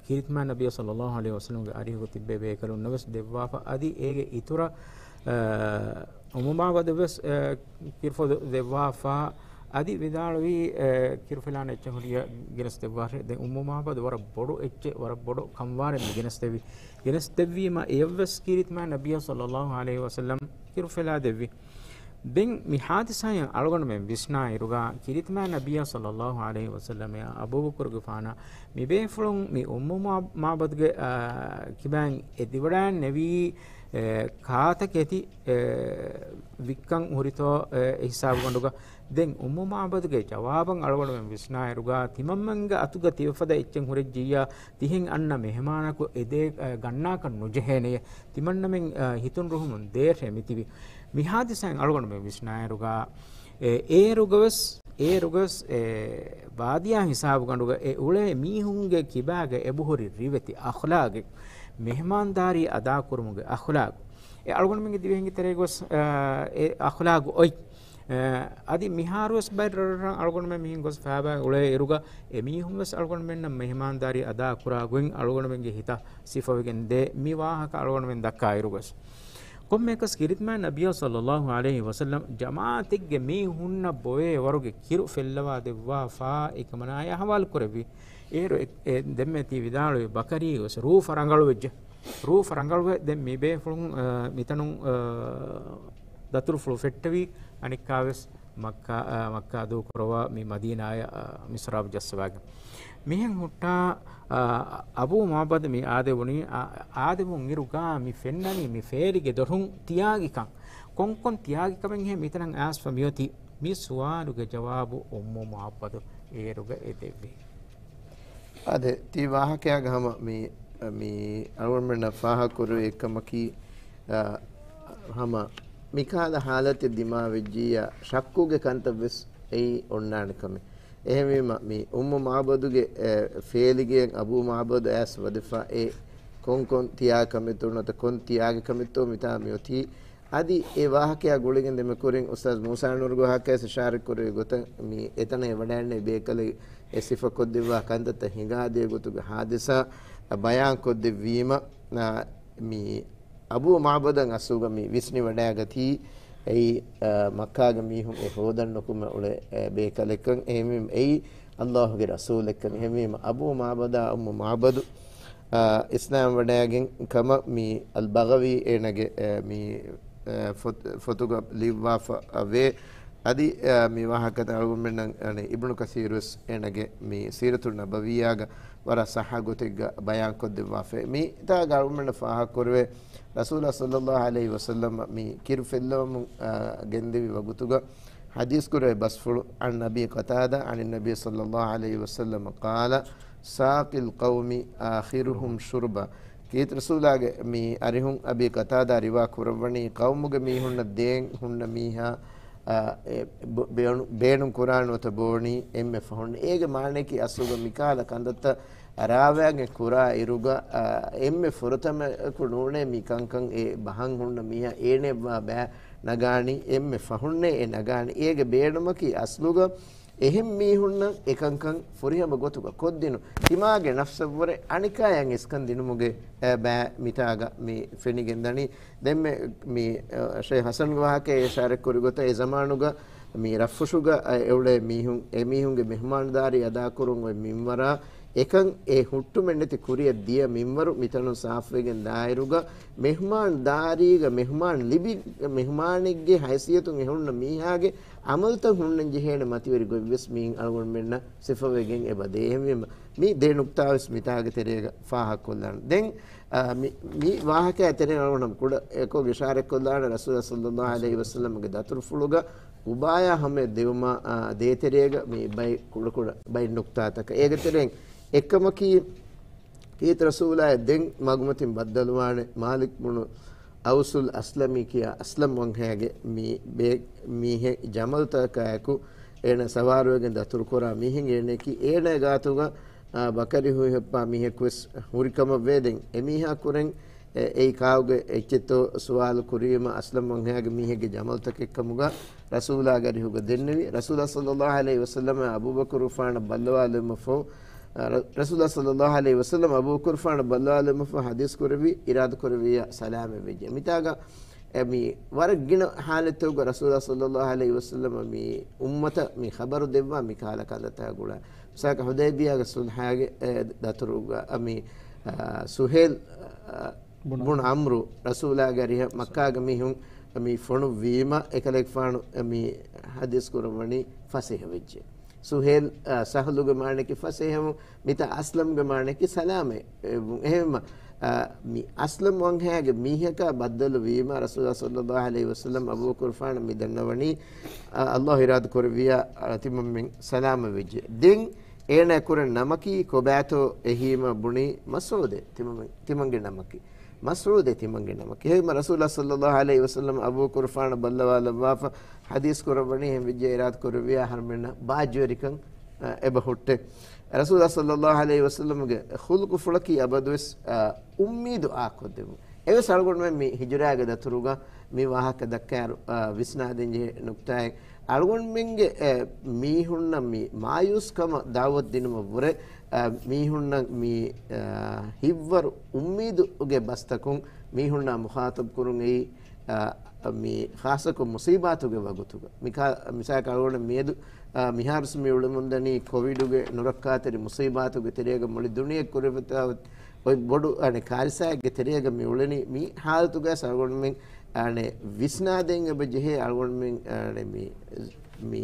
ކީރިތި މާތް ނަބިއްޔާ ޞައްލައްލާހު ޢަލައިހި ވަސައްލަމަގެ އަރިހުގަ ތިއްބެވި ބޭކަލުންނަށް ވެސް ދެއްވާފަ. އަދި އޭގެ އިތުރަށް، އެ، އުއްމު މަޢުބަދަށް ވެސް، އެ، ކިރުފޮދު ދެއްވާފަ. އަދި ވިދާޅުވީ، އެ، ކިރު ފެއްލާނެ އެއްޗެއް ހުރިއްޔާ ގެނެސް ދެއްވާށޭ. ދެން އުއްމު މަޢުބަދު ވަރަށް ބޮޑު އެއްޗެއް، ވަރަށް ބޮޑު ކަންވާރެއް މި ގެނެސް ދެއްވީ. ގެނެސް ދެއްވީމަ އެޔަށްވެސް ކީރިތި މާތް ނަބިއްޔާ ޞައްލައްލާހު ޢަލައިހި ވަސައްލަމަ ކިރު ފެއްލާ ދެއްވި. ދެން މި ޙާދިސާއިން އަޅުގަނޑުމެން ވިސްނާ އިރުގަ ކީރިތި މާތް ނަބިއްޔާ ޞައްލައްލާހު ޢަލައިހި ވަސައްލަމަ އަބޫބަކުރުގެފާނަށް މި ބޭފުޅުން މި އުއްމު މަޢު-، މަޢުބަދުގެ، އާ، ކިބައިން އެދިވަޑައިން ނެވީ، އެ، ކާތަކެތި، އެ، ވިއްކަން ހުރިތޯ، އެ، އެ ހިސާބުގަނޑުގަ. ދެން އުއްމު މަޢުބަދުގެ ޖަވާބަށް އަޅުގަނޑުމެން ވިސްނާއިރުގަ ތިމަންމެންގެ އަތުގަ ތިބަފަދަ އެއްޗެއް ހުރެއްޖިއްޔާ ތިހެން އަންނަ މެހެމާނަކު އެދޭ، އެ، ގަންނާކަށް ނުޖެހޭނެޔޭ. ތިމަންނަމެން، އެ، ހިތުން ރުހުމުން ދޭށޭ މިތިބި. މި ޙާދިސާއިން އަޅުގަނޑުމެން ވިސްނާއިރުގަ އެ، އޭރުގަވެސް، އޭރުގަވެސް، އެ، ބާދިޔާ ހިސާބުގަނޑުގަ އެ އުޅޭ މީހުންގެ ކިބާގަ އެބަހުރި ރިވެތި އަޚްލާގެއް، މެހެމާންދާރީ އަދާކުރުމުގެ އަޚްލާގު. އެ އަޅުގަނޑުމެންގެ ދިވެހިންގެ ތެރޭގަވެސް، އެ، އެ އަޚްލާގު އޮތް. އެ، އަދި މިހާރުވެސް ބައެއް ރަށްރަށް އަޅުގަނޑުމެން މިހެން ގޮސް ފައިބާ އުޅޭ އިރުގަ އެ މީހުންވެސް އަޅުގަނޑުމެންނަށް މެހެމާންދާރީ އަދާކުރާ ގޮތް އަޅުގަނޑުމެންގެ ހިތަށް ސިފަވެގެން ދޭ. މި ވާހަކަ އަޅުގަނޑުމެން ދައްކާ އިރުގަސް. ކޮންމެއަކަސް ކީރިތި މާތް ނަބިއްޔާ ޞައްލައްލާހު ޢަލައިހި ވަސައްލަމަ ޖަމާޢަތެއްގެ މީހުންނަށް ބޮވޭ ވަރުގެ ކިރު ފެއްލަވާ ދެއްވާފާ އެކަމަނާޔާ ހަވާލު ކުރެއްވި. އޭރު އެ، އެ ދެންމެ ތި ވިދާޅުވި ބަކަރީ ވެސް ރޫފަ ރަނގަޅުވެއްޖެ. ރޫފަ ރަނގަޅުވެ ދެން މި ބޭފުޅުން، އަ، މިތަނުން، އަ، ދަތުރުފުޅު ފެއްޓެވި އަނެއްކާވެސް މައްކާ، އަ، މައްކާ ދޫކުރައްވާ މި މަދީނާޔަށް، އަ، މިސްރާބު ޖައްސަވާގެން. މިހެން ހުއްޓާ، އަ، އަބޫ މަޢުބަދު މި އާދެވުނީ، އަ، އާދެވުން އިރުގާ މި ފެންނަނީ މި ފޭލިގެ ދޮރުން ތިޔާގިކަން. ކޮންކޮން ތިޔާގިކަމެއްހޭ މިތަނަށް އައިސްފަ މިއޮތީ؟ މި ސުވާލުގެ ޖަވާބު އުއްމު މަޢުބަދު އޭރުގަ އެދެއްވި. އާދެ، ތި ވާހަކައިގަ ހަމަ މި، މި އަޅުގަނޑުމެންނަށް ފާހަގަކުރެވޭ އެއްކަމަކީ، އަ، ހަމަ މިކަހަލަ ހާލަތެއް ދިމާވެއްޖިއްޔާ، ޝައްކުގެ ކަންތައް ވެސް އެއީ އޮންނާނެ ކަމެއް. އެހެންވީމަ، މި އުއްމު މަޢުބަދުގެ، އެ، ފޭލިގެއަށް އަބޫ މަޢުބަދު އައިސް ވަދެފަ އެ ކޮންކޮން ތިޔާ ކަމެއްތޯ ނުވަތަ ކޮން ތިޔާގެ ކަމެއްތޯ މިތާ މިއޮތީ. އަދި އެ ވާހަކަޔާ ގުޅިގެން ދެމެ ކުރިން އުސްތާޛް މޫސާ ނޫރުގެ ވާހަކަޔަސް އިޝާރަތް ކުރެއްވި ގޮތަށް މި އެތަނަށް އެ ވަޑައިންނަ ބޭކަލެއް އެ ސިފަ ކޮށްދެއްވާ ކަންތައްތައް ހިނގާދޭ ގޮތުގެ ހާދިސާ ބަޔާން ކޮށްދެއްވީމަ، އާ، މި އަބޫ މަޢުބަދަށް އަސްލުގަ މި ވިސްނި ވަޑައިގަތީ، އެއީ، އާ، މައްކާގެ މީހުން އެ ހޯދަން ނުކުމެ އުޅޭ، އެ، ބޭކަލެއްކަން. އެހެންވީމަ، އެއީ ﷲ ގެ ރަސޫލެއްކަން. އެހެންވީމަ، އަބޫ މަޢުބަދާ އުއްމު މަޢުބަދު، އާ، އިސްލާމް ވަޑައިގެން ކަމަށް މި އަލް ބަޣަވީ އޭނަގެ، އެ، މި، އެ، ފޮތް-، ފޮތުގަ ލިޔުއްވާފަ ވޭ. އަދި، އާ، މި ވާހަކަތައް އަޅުގަނޑުމެންނަށް، އަނެ، އިބްނު ކަސީރުވެސް އޭނަގެ މި ސީރަތު ނަބަވިއްޔާގަ ވަރަށް ޞައްޙަ ގޮތެއްގަ ބަޔާން ކޮށްދެއްވާފައި. މިތާގަ އަޅުގަނޑަށް ފާހަގަކުރެވޭ، ރަސޫލާ ޞައްލައްލާހު ޢަލައިހި ވަސައްލަމަ މި ކިރު ފެއްލަވަމުން، އާ، ގެންދެވި ވަގުތުގަ ޙަދީޘް ކުރެވޭ ބަސްފުޅު، عن أبي قتادة عن النبي صلى الله عليه وسلم قال ساقي القوم آخرهم شربا. ކީރިތި ރަސޫލާގެ މި އަރިހުން އަބީ ޤަތާދާ ރިވާ ކުރައްވަނީ، ޤައުމުގެ މީހުންނަށް ދޭން ހުންނަ މީހާ، އާ، އެ، ބު-، ބޭނު-، ބޭނުން ކުރާނެ ނުވަތަ ބޯނީ އެންމެ ފަހުން. އޭގެ މާނަޔަކީ އަސްލުގަ މިކަހަލަ ކަންތައްތައް ރާވާގެން ކުރާ އިރުގަ، އާ، އެންމެ ފުރަތަމައަކު ނޫނޭ މި ކަންކަން އެ ބަހަން ހުންނަ މީހާ އޭނައެއްވާ ބައި ނަގާނީ، އެންމެ ފަހުންނޭ އެ ނަގާނީ. އޭގެ ބޭނުމަކީ އަސްލުގަ އެހެން މީހުންނަށް އެކަންކަން ފުރިހަމަ ގޮތުގަ ކޮށްދިނުން، ތިމާގެ ނަފްސަށްވުރެ އަނެކާޔަށް އިސްކަން ދިނުމުގެ، އެ، ބައި މިތާގަ މި ފެނިގެންދަނީ. ދެންމެ މި، އެ، ޝޭޚް ޙަސަންގެ ވާހަކައެއް އިޝާރަތްކުރި ގޮތަށް، އެ ޒަމާނުގަ މި ރަށްފުށުގަ، އެ، އެއުޅޭ މީހުން، އެ މީހުންގެ މެހުމާންދާރީ އަދާކުރުން އޮތް މިންވަރާ އެކަން އެ ހުއްޓުމެއްނެތި ކުރިއަށް ދިޔަ މިންވަރު މިތަނުން ސާފުވެގެން ދާއިރުގަ، މެހުމާންދާރީގަ މެހުމާން ލިބި، މެހުމާނެއްގެ ހައިސިއްޔަތުން އެ ހުންނަ މީހާގެ ޢަމަލުތައް ހުންނަން ޖެހޭނެ މަތިވެރި ގޮތްވެސް މިއިން އަޅުގަނޑުމެންނަށް ސިފަވެގެން އެބަދޭ. އެހެންވީމަ، މި ދެ ނުކްތާވެސް މިތާގެ ތެރޭގަ ފާހަގަކޮށްލާނަން. ދެން، އާ، މި، މި ވާހަކައާ ތެރޭ އަޅުގަނޑު ކުޑަ އެކޮށް އިޝާރަތްކޮށްލާނަން، ރަސޫލާ ޞައްލައްލާހު ޢަލައިހި ވަސައްލަމްގެ ދަތުރުފުޅުގަ ޤުބާޔާ ހަމަޔަށް ދެވުމާ، އާ، ދޭތެރޭގަ މި ބައި ކުޑަކުޑަ ބައި ނުކްތާތަކަށް. އޭގެ ތެރެއިން އެއްކަމަކީ، ކީރިތި ރަސޫލާއަށް ދެން މަގުމަތިން ބައްދަލުވާނެ މާލިކް ބުނު އައުސުލް އަސްލަމީ ކިޔާ އަސްލަމް ވަންހައިގެ މި ބޭ-، މީހެއް ޖަމަލުތަކާއެކު އޭނަ ސަވާރުވެގެން ދަތުރުކުރާ މީހެއް އޭނައަކީ އޭނަ ގާތުގަ، އާ، ބަކަރި ހުއިހައްޕާ މީހަކުވެސް ހުރި ކަމަށް ވޭ. ދެން އެމީހާ ކުރެން އެ-، އެއީ ކާކުގެ އެއްޗެއްތޯ ސުވާލު ކުރީމަ އަސްލަމް ވަންހައިގެ މީހެއްގެ ޖަމަލުތަކެއް ކަމުގަ ރަސޫލާގެ އަރިހުގަ ދެންނެވި. ރަސޫލާ ޞައްލައްލާހު ޢަލައިހި ވަސައްލަމަ އަބޫބަކުރުފާނަށް ބައްލަވާލުމަށްފަހު، ރަ-، ރަސޫލާ ޞައްލައްލާހު ޢަލައިހި ވަސައްލަމަ އަބޫބަކުރުފާނަށް ބައްލަވާލުމަށްފަހު ޙަދީޘް ކުރެއްވި، އިރާދަ ކުރެއްވިއްޔާ ސަލާމަތް ވެއްޖެ. މިތާގަ އެ މި ވަރަށް ގިނަ ޙާލަތްތަކުގަ ރަސޫލާ ޞައްލައްލާހު ޢަލައިހި ވަސައްލަމަ މި އުއްމަތަށް މި ޚަބަރު ދެއްވާ މި ކަހަލަ ކަންތައްތަކާ ގުޅާ. މިސާލަކަށް ޙުދައިބިޔާގެ ޞުލްޙާގެ، އެ، ދަތުރުގަ މި، އާ، ސުހޭލް، އާ، ބުނު ބުނު ޢަމްރު ރަސޫލާގެ އަރިހަށް މައްކާގެ މީހުން މި ފޮނުއްވީމަ އެކަލޭގެފާނު މި ޙަދީޘް ކުރައްވަނީ ފަސޭހަ ވެއްޖެ. ސުހޭލް، އާ، ސަހްލުގެ މާނައަކީ ފަސޭހަވުން، މިތާ އަސްލަމްގެ މާނައަކީ ސަލާމަތް ވުން. އެހެންވީމަ، އާ، މި އަސްލަމް ވަންހައިގެ މީހަކާ ބައްދަލު ވީމަ، ރަސޫލާ ޞައްލައްލާހު ޢަލައިހި ވަސައްލަމް އަބޫބަކުރުފާނަށް މި ދަންނަވަނީ، އާ، ﷲ އިރާދަ ކުރެއްވިއްޔާ، އާ، ތިމަންމެން ސަލާމަތް ވެއްޖެ. ދެން އޭނަ ކުރެން ނަމަކީ ކޮބާތޯ އެހީމަ ބުނީ، މަސްޢޫދޭ، ތިމަން-، ތިމަންގެ ނަމަކީ. މަސްޢޫދޭ ތިމަންގެ ނަމަކީ. އެހެންވީމަ ރަސޫލާ ޞައްލައްލާހު ޢަލައިހި ވަސައްލަމް އަބޫބަކުރުފާނަށް ބައްލަވާލައްވާފަ ޙަދީޘް ކުރައްވަނީ، އެހެން ވެއްޖެ އިރާދަ ކުރެއްވިއްޔާ އަހަރުމެންނަށް ބާއްޖަވެރިކަން، އަ، އެބަ ހުއްޓޭ. ރަސޫލާ ޞައްލައްލާހު ޢަލައިހި ވަސައްލަމްގެ ޚުލްޤުފުޅަކީ އަބަދުވެސް، އަ، އުއްމީދު އާކޮށްދެއްވުން. އެވެސް އަޅުގަނޑުމެން މި ހިޖުރާގެ ދަތުރުގަ މި ވާހަކަ ދައްކާއިރު، އަ، ވިސްނާދޭން ޖެހޭ ނުކްތާއެއް. އަޅުގަނޑުމެންގެ، އެ، މީހުންނަށް މި މާޔޫސްކަމަށް ދަޢުވަތު ދިނުމަށްވުރެ، އަ، މީހުންނަށް މި، އަ، ހިތްވަރު އުއްމީދުގެ ބަސްތަކުން މީހުންނާ މުޚާޠަބު ކުރުން އެއީ، އަ، މި ޚާއްޞަކޮށް މުޞީބާތުގެ ވަގުތުގަ. މިކާ-، މިސާލަކަށް އަޅުގަނޑު މިއަދު، އަ، މިހާރުސް މި އުޅެމުންދަނީ ކޮވިޑުގެ ނުރައްކާތެރި މުޞީބާތުގެ ތެރޭގަ މުޅި ދުނިޔެ ކުރިފަތާ އޮތް ބޮޑު، އަނެ، ކާރިސާއެއްގެ ތެރޭގަ މި އުޅެނީ. މި ޙާލަތުގަ އަޅުގަނޑުމެން، އަނެ، ވިސްނާދޭން އެބަ ޖެހޭ އަޅުގަނޑުމެން، އަނެ، މި، މި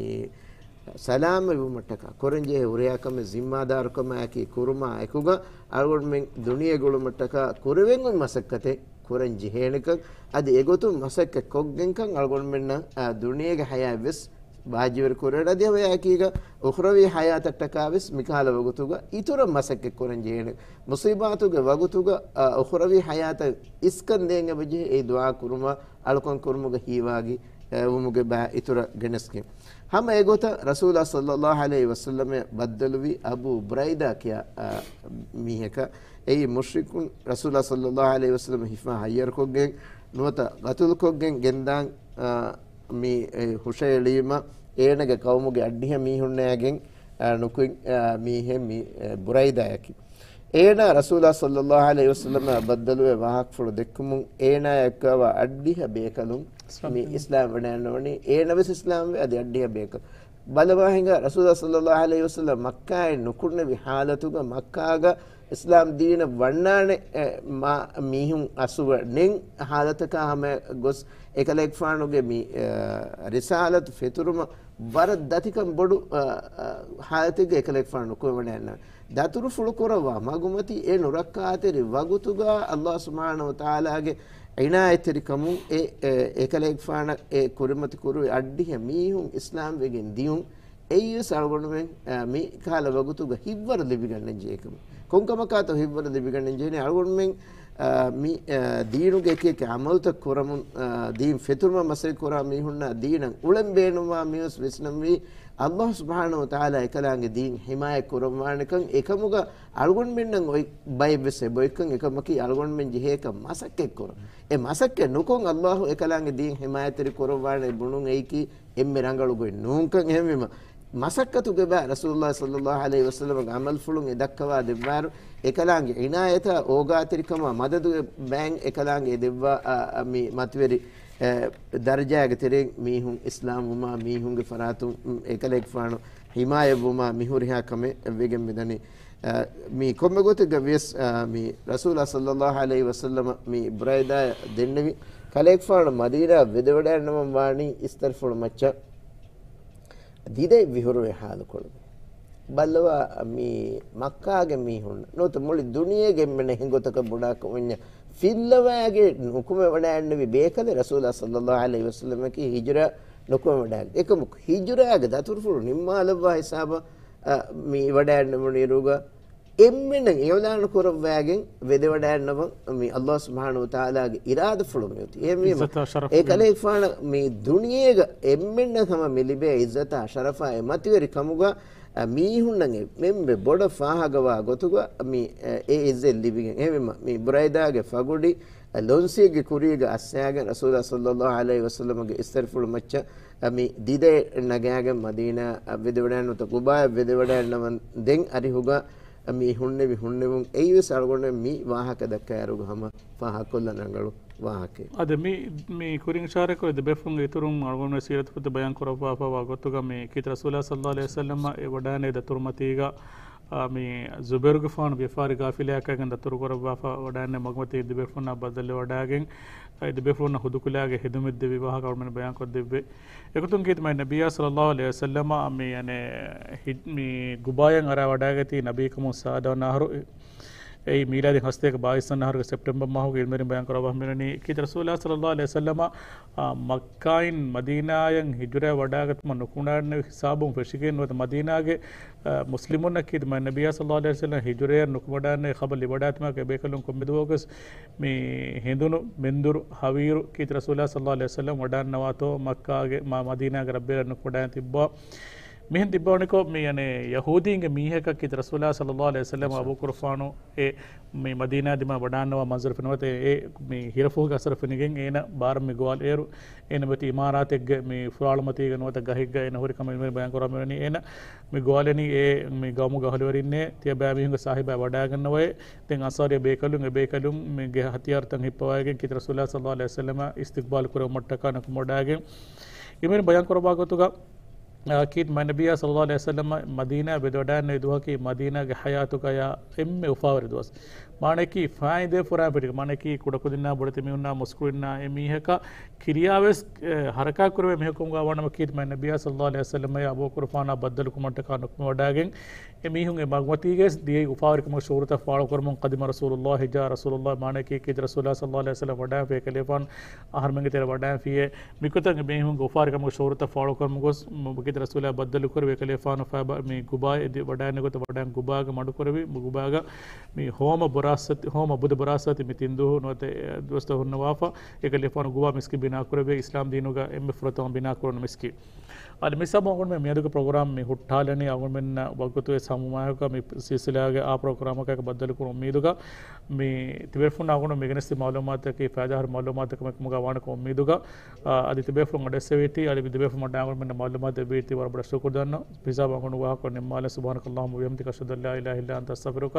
ސަލާމަތްވުމަށްޓަކާ ކުރަންޖެހޭ ހުރިހާ ކަމެއް ޒިންމާދާރުކަމާއެކީ ކުރުމާ އެކުގަ އަޅުގަނޑުމެން ދުނިޔެގަ އުޅުމަށްޓަކާ ކުރެވެން އޮތް މަސައްކަތެއް ކުރަން ޖެހޭނެކަން، އަދި އެގޮތުން މަސައްކަތް ކޮށްގެންކަން އަޅުގަނޑުމެންނަށް، އާ، ދުނިޔޭގެ ޙަޔާތް ވެސް ބާއްޖަވެރި ކުރެވޭނެ. އަދި ހަމައެއާއެކީގަ އުޚްރަވީ ޙަޔާތަށްޓަކާވެސް މިކަހަލަ ވަގުތުގަ އިތުރަށް މަސައްކަތް ކުރަން ޖެހޭނެ. މުޞީބާތުގެ ވަގުތުގަ، އަ، އުޚްރަވީ ޙަޔާތަށް އިސްކަން ދޭން އެބަޖެހޭ އެއީ ދުޢާ ކުރުމާ، އަޅުކަން ކުރުމުގަ ހީވާގި، އެ، ވުމުގެ ބައި އިތުރަށް ގެނެސްގެން. ހަމަ އެގޮތަށް ރަސޫލާ ޞައްލައްލާހު ޢަލައިހި ވަސައްލަމަށް ބައްދަލުވި އަބޫ ބުރައިދާ ކިޔާ، އަ، މީހަކަށް. އެއީ މުޝްރިކުން ރަސޫލާ ޞައްލައްލާހު ޢަލައިހި ވަސައްލަމަ ހިފާ ހައްޔަރުކޮށްގެން ނުވަތަ ގަތުލުކޮށްގެން ގެންދާން، އަ، މި، އެ، ހުށައެޅީމަ އޭނަގެ ޤައުމުގެ އައްޑިހަ މީހުންނާގެން، އަ، ނުކުތް، އަ، މީހެއް މި، އެ، ބުރައިދާއަކީ. އޭނާ ރަސޫލާ ޞައްލައްލާހު ޢަލައިހި ވަސައްލަމަށް ބައްދަލުވެ ވާހަކަފުޅު ދެއްކުމުން އޭނާއާ އެއްކައުވާ އައްޑިހަ ބޭކަލުން މި އިސްލާމް ވަޑައިގަންނަވަނީ. އޭނަ ވެސް އިސްލާމްވެ އަދި އައްޑިހަ ބޭކަލުން. ބަލަވާ ހިނގާ ރަސޫލާ ޞައްލައްލާހު ޢަލައިހި ވަސައްލަމް މައްކާއިން ނުކުންނެވި ޙާލަތުގަ މައްކާގަ އިސްލާމް ދީނަށް ވަންނާނެ، އެ، މާ-، މީހުން އަސުގަ ނެތް ޙާލަތަކާ ހަމަ ގޮސް އެކަލޭގެފާނުގެ މި، އަ، ރިސާލަތު ފެތުރުމަށް ވަރަށް ދަތިކަން ބޮޑު، އަ، އަ، ޙާލަތެއްގަ އެކަލޭގެފާނު ނުކުމެވަޑައިގަންނަވަނީ. ދަތުރުފުޅު ކުރައްވާ މަގުމަތީ އެ ނުރައްކާތެރި ވަގުތުގަ ﷲ ސުބްޙާނަހޫ ވަތަޢާލާގެ އިނާޔަތްތެރިކަމުން އެ، އެ، އެކަލޭގެފާނަށް އެ ކުރިމަތި ކުރުވި އައްޑިހަ މީހުން އިސްލާމް ވެގެން ދިޔުން. އެއީވެސް އަޅުގަނޑުމެން، އަ، މި ކަހަލަ ވަގުތުގަ ހިތްވަރު ލިބިގަންނަން ޖެހޭ ކަމެއް. ކޮންކަމަކާތޯ ހިތްވަރު ލިބިގަންނަން ޖެހެނީ؟ އަޅުގަނޑުމެން، އަ، މި، އަ، ދީނުގެ އެކި އެކި ޢަމަލުތައް ކުރަމުން، އަ، ދީން ފެތުރުމަށް މަސައްކަތް ކުރާ މީހުންނާ ދީނަށް އުޅެން ބޭނުންވާ މީހުން ވެސް ވިސްނަންވީ، ﷲ ސުބްޙާނަހޫ ވަތަޢާލާ އެކަލާނގެ ދީން ޙިމާޔަތް ކުރައްވާނެކަން. އެކަމުގަ އަޅުގަނޑުމެންނަށް އޮތް ބައެއްވެސް އެބައޮތްކަން. އެކަމަކީ އަޅުގަނޑުމެން ޖެހޭކަން މަސައްކަތް ކުރުން. އެ މަސައްކަތް ނުކޮށް ﷲ އެކަލާނގެ ދީން ޙިމާޔަތްތެރި ކުރައްވާނެ ބުނުން އެއީކީ އެންމެ ރަނގަޅު ގޮތް ނޫންކަން. އެހެންވީމަ، މަސައްކަތުގެ ބައި ރަސޫލުﷲ ޞައްލައްލާހު ޢަލައިހި ވަސައްލަމަގެ ޢަމަލުފުޅުން އެ ދައްކަވާ ދެއްވާއިރު، އެކަލާނގެ އިނާޔަތާ އޯގާތެރިކަމާ މަދަދުގެ ބައިން އެކަލާނގެ އެ ދެއްވާ، އާ، އާ، މި މަތިވެރި، އެ، ދަރަޖާގެ ތެރެއިން މީހުން އިސްލާމްވުމާ، މީހުންގެ ފަރާތުން، އު، އެކަލޭގެފާނު ޙިމާޔަތްވުމާ މިހުރިހާ ކަމެއް ވެގެން މިދަނީ. އާ، މި ކޮންމެ ގޮތެއްގަ ވިޔަސް، އާ، މި ރަސޫލާ ޞައްލައްލާހު ޢަލައިހި ވަސައްލަމަ މި ބުރައިދާއަށް ދެންނެވި ކަލޭގެފާނު މަދީނާއަށް ވެދެވަޑައިގަންނަވަން ވާނީ އިސްތަށިފުޅު މައްޗަށް ދިދައެއް ވިހުރުވި ޙާލުކޮޅު. ބައްލަވާ، މި މައްކާގެ މީހުން ނުވަތަ މުޅި ދުނިޔޭގެ އެންމެން އެހެން ގޮތަކަށް ބުނާކަމަށް ފިއްލަވައިގެން ނުކުމެވަޑައިގެންނެވި ބޭކަލެއް ރަސޫލާ ޞައްލައްލާހު ޢަލައިހި ވަސައްލަމަކީ ހިޖުރަ ނުކުމެވަޑައިގެން. އެކަމަކު ހިޖުރާގެ ދަތުރުފުޅު ނިންމާލައްވާ ހިސާބަށް، އަ، މި ވަޑައިގަންނަވަނިއިރުގަ އެންމެންނަށް އިޢުލާނު ކުރައްވައިގެން ވެދެވަޑައިގަންނަވަން މި ﷲ ސުބްޙާނަހޫ ވަތަޢާލާގެ އިރާދަފުޅު މިއޮތީ. އެހެންވީމަ، އިއްޒަތާ ޝަރަފު އެ ކަލޭގެފާނަށް މި ދުނިޔޭގަ އެންމެންނަށް ހަމަ މި ލިބޭ އިއްޒަތާ ޝަރަފާ އެ މަތިވެރި ކަމުގަ، އަ، މީހުންނަށް އެންމެ ބޮޑަށް ފާހަގަވާ ގޮތުގަ މި، އެ، އެ އިއްޒަތް ލިބިގެން. އެހެންވީމަ، މި ބުރައިދާގެ ފަގުޑި، އަ، ލޮންސިއެއްގެ ކުރީގަ އައްސައިގެން ރަސޫލާ ޞައްލައްލާހު ޢަލައިހި ވަސައްލަމަގެ އިސްތަށިފުޅު މައްޗަށް، އަ، މި ދިދައެއް ނަގާގެން މަދީނާއަށް ވެދެވަޑައިގަންނަވަން ގުބާއަށް ވެދެވަޑައިގަންނަވަން ދެން އަރިހުގަ މި ހުންނެވި ހުންނެވުން އެއީވެސް އަޅުގަނޑު މި ވާހަކަ ދައްކާއިރުގަ ހަމަ ފާހަގަކޮށްލަން ރަނގަޅު ވާހަކައެއް. އަދި މި، މި ކުރިން އިޝާރަތްކުރި ދެބޭފުޅުންގެ އިތުރުން އަޅުގަނޑު ސީރަތު ފޮތު ބަޔާން ކުރައްވާފައިވާ ގޮތުގަ މި ކީރިތި ރަސޫލާ ޞައްލައްލާހު ޢަލައިހި ވަސައްލަމަ އެ ވަޑައިގެންނެވި ދަތުރުމަތީގަ، އާ، މި ޒުބައިރުގެފާނު ވިޔަފާރި ގާފިލައަކާގެން ދަތުރު ކުރައްވާފަ ވަޑައިގެންނެވި މަގުމަތީ ދެބޭފުޅުންނާ ބައްދަލުވެވަޑައިގެން، އެ ދެބޭފުޅުންނަށް ހުދުކުލައިގެ ހިދުމަތް ދެއްވި ވާހަކަ އަޅުގަނޑު ބަޔާން ކޮށްދެއްވި. އެގޮތުން ކީރިތި މާތް ނަބިއްޔާ ޞައްލައްލާހު ޢަލައިހި ވަސައްލަމަ މި، އަނެއް، ހި-، މި ގުބާޔަށް އަރާ ވަޑައިގަތީ ނަބީކަމުން ސާދަ ވަނަ އަހަރު، އެއީ މީލާދީ ހަސަތޭކަ ބާވީސް ވަނަ އަހަރުގެ ސެޕްޓެމްބަރ މަހުގެ އިލްމުވެރިން ބަޔާން ކުރައްވާފަ މިވަނީ، ކީރިތި ރަސޫލާ ޞައްލައްލާހު ޢަލައިހި ވަސައްލަމަ، އާ، މައްކާއިން މަދީނާއަށް ހިޖުރަ ވަޑައިގަތުމަށް ނުކުމެވަޑައިގަންނެވި ހިސާބުން ފެށިގެން ނުވަތަ މަދީނާގެ، އާ، މުސްލިމުންނަށް ކީރިތި މާތް ނަބިއްޔާ ޞައްލައްލާހު ޢަލައިހި ވަސައްލަމަ ހިޖުރައަށް ނުކުމެވަޑައިގަންނެވި ޚަބަރު ލިބިވަޑައިގަތުމަކީ އެބޭކަލުން ކޮންމެ ދުވަހަކުވެސް މި ހެނދުނު މެންދުރު ހަވީރު ކީރިތި ރަސޫލާ ޞައްލައްލާހު ޢަލައިހި ވަސައްލަމަ ވަޑައިގަންނަވާތޯ މައްކާގެ މާ މަދީނާގެ ރައްބިޔަށް ނުކުމެވަޑައިގެން ތިއްބާ. މިހެން ތިއްބާ ވަނިކޮށް މި، އަނެއް، ޔަހޫދީންގެ މީހަކަށް ކީރިތި ރަސޫލާ ޞައްލައްލާހު ޢަލައިހި ވަސައްލަމަ އަބޫ ކުރުފާނު އެ މި މަދީނާ ދިމާ ވަޑައިގަންނަވާ މަންޒަރު ފެނުނު އެ މި ހިރަފުހުގެ އަސަރު ފެނިގެން އޭނަ ބާރަށް މި ގޮވާލި އޭރު އޭނަ މިއޮތީ އިމާރާތެއްގެ މި ފުރާޅުމަތީގަ ނުވަތަ ގަހެއްގަ އޭނަ ހުރި ކަމަށް އިލްމުވެރިން ބަޔާން ކުރައްވާފަ މިވަނީ އޭނަ މި ގޮވާލަނީ އެ މި ގައުމުގެ އަހުލުވެރިންނޭ ތިޔަ ބައިމީހުންގެ ސާހިބާ ވަޑައިގަންނަވައޭ. ދެން އަންޞާރީ ބޭކަލުން އެ ބޭކަލުން މިގެ ހަތިޔާރުތައް ހިއްޕަވައިގެން ކީރިތި ރަސޫލާ ޞައްލައްލާހު ޢަލައިހި ވަސައްލަމަ އިސްތިޤްބާލު ކުރެވުމަށްޓަކާ ނުކުމެވަޑައިގެން އިލްމުވެރިން ބަޔާން ކުރައްވާ ގޮތުގަ، އާ، ކީރިތި މާތް ނަބިއްޔާ ޞައްލައްލާހު ޢަލައިހި ވަސައްލަމަ މަދީނާއަށް ވެދެވަޑައިގެންނެވި ދުވަހަކީ މަދީނާގެ ޙަޔާތުގަޔާ އެންމެ އުފާވެރި ދުވަސް. މާނައަކީ ފާއިތުވެފަ ހުރާ ފިޓިގެ، މާނައަކީ ކުޑަކުދިންނާ ބޮޑެތި މީހުންނާ މުސްކުޅިންނާ އެ މީހަކަށް ކިރިޔާވެސް، އެ، ޙަރަކާތް ކުރެވޭ މީހަކު އަވަނަމަ ކީރިތި މާތް ނަބިއްޔާ ޞައްލައްލާހު ޢަލައިހި ވަސައްލަމައާ އަބޫ ކުރުފާނާ ބައްދަލުކުރުމަށްޓަކާ ނުކުމެވަޑައިގެން އެ މީހުން އެ މަގުމަތީގައި ދިޔައީ އުފާވެރިކަމުގެ ޝުޢޫރުތައް ފާޅުކުރަމުން. ޤަދިމަ ރަސޫލުﷲ، ޖާ ރަސޫލުﷲ، މާނައަކީ ކީރިތި ރަސޫލާ ޞައްލަﷲ ޢަލައިހި ވަސައްލަމް ވަޑައިފި އެކަލޭފާނު އަހަރުމެންގެ ތެރެ ވަޑައިފިއޭ. މިގޮތަށް އެ މީހުންގެ އުފާވެރިކަމުގެ ޝުޢޫރުތައް ފާޅުކުރަމުން ގޮސް، މު-، ކީރިތި ރަސޫލާ ބައްދަލުކުރެވި އެކަލޭފާނު ފައިބަ-، މި ގުބާއި އެދި ވަޑައިގެން ގޮތަށް ވަޑައިގެން ގުބާގަ މަޑުކުރެވި، މު-، ގުބާގަ މި ހޯމަ ބުރާސްތި، ހޯމަ ބުދަ ބުރާސްތި މި ތިން ދުވަހު ނުވަތަ އެ ދުވަސްތައް ހުންނަވާފަ، އެކަލޭފާނު ގުބާ މިސްކިތް ބިނާކުރެވޭ، އިސްލާމް ދީނުގަ އެންމެ ފުރަތަމަ ބިނާކުރުނު މިސްކިތް. އަދި މިސާބަށް އަޅުގަނޑުމެން މިއަދުގެ ޕްރޮގްރާމް މި ހުއްޓާލަނީ، އަޅުގަނޑުމެންނަށް ވަގުތުވެސް ހަމަ މަހަކަށް މި ސިލްސިލާގެ އާ ޕްރޮގްރާމަކާއެކު ބައްދަލުކުރުން އުއްމީދުގަ، މި ތިބޭފުޅުން އަޅުގަނޑު މި ގެނެސްދި މަޢުލޫމާތަކީ ފައިދާހުރި މަޢުލޫމާތަކަށް ކަމުގަ ވާނެކަން އުއްމީދުގަ، އާ، އަދި ތިބޭފުޅުން އަޑެއްސެވީތީ، އަދި ތިބޭފުޅުން އަޅުގަނޑުމެންނަށް މަޢުލޫމާތު ދެއްވީތީ ވަރަށް ބޮޑަށް ޝުކުރު ދަންނަ. މިސާބަށް އަޅުގަނޑު ވާހަކަ ނިންމާލަން. سبحانك اللهم وبحمدك، أشهد أن لا إله إلا أنت، أستغفرك.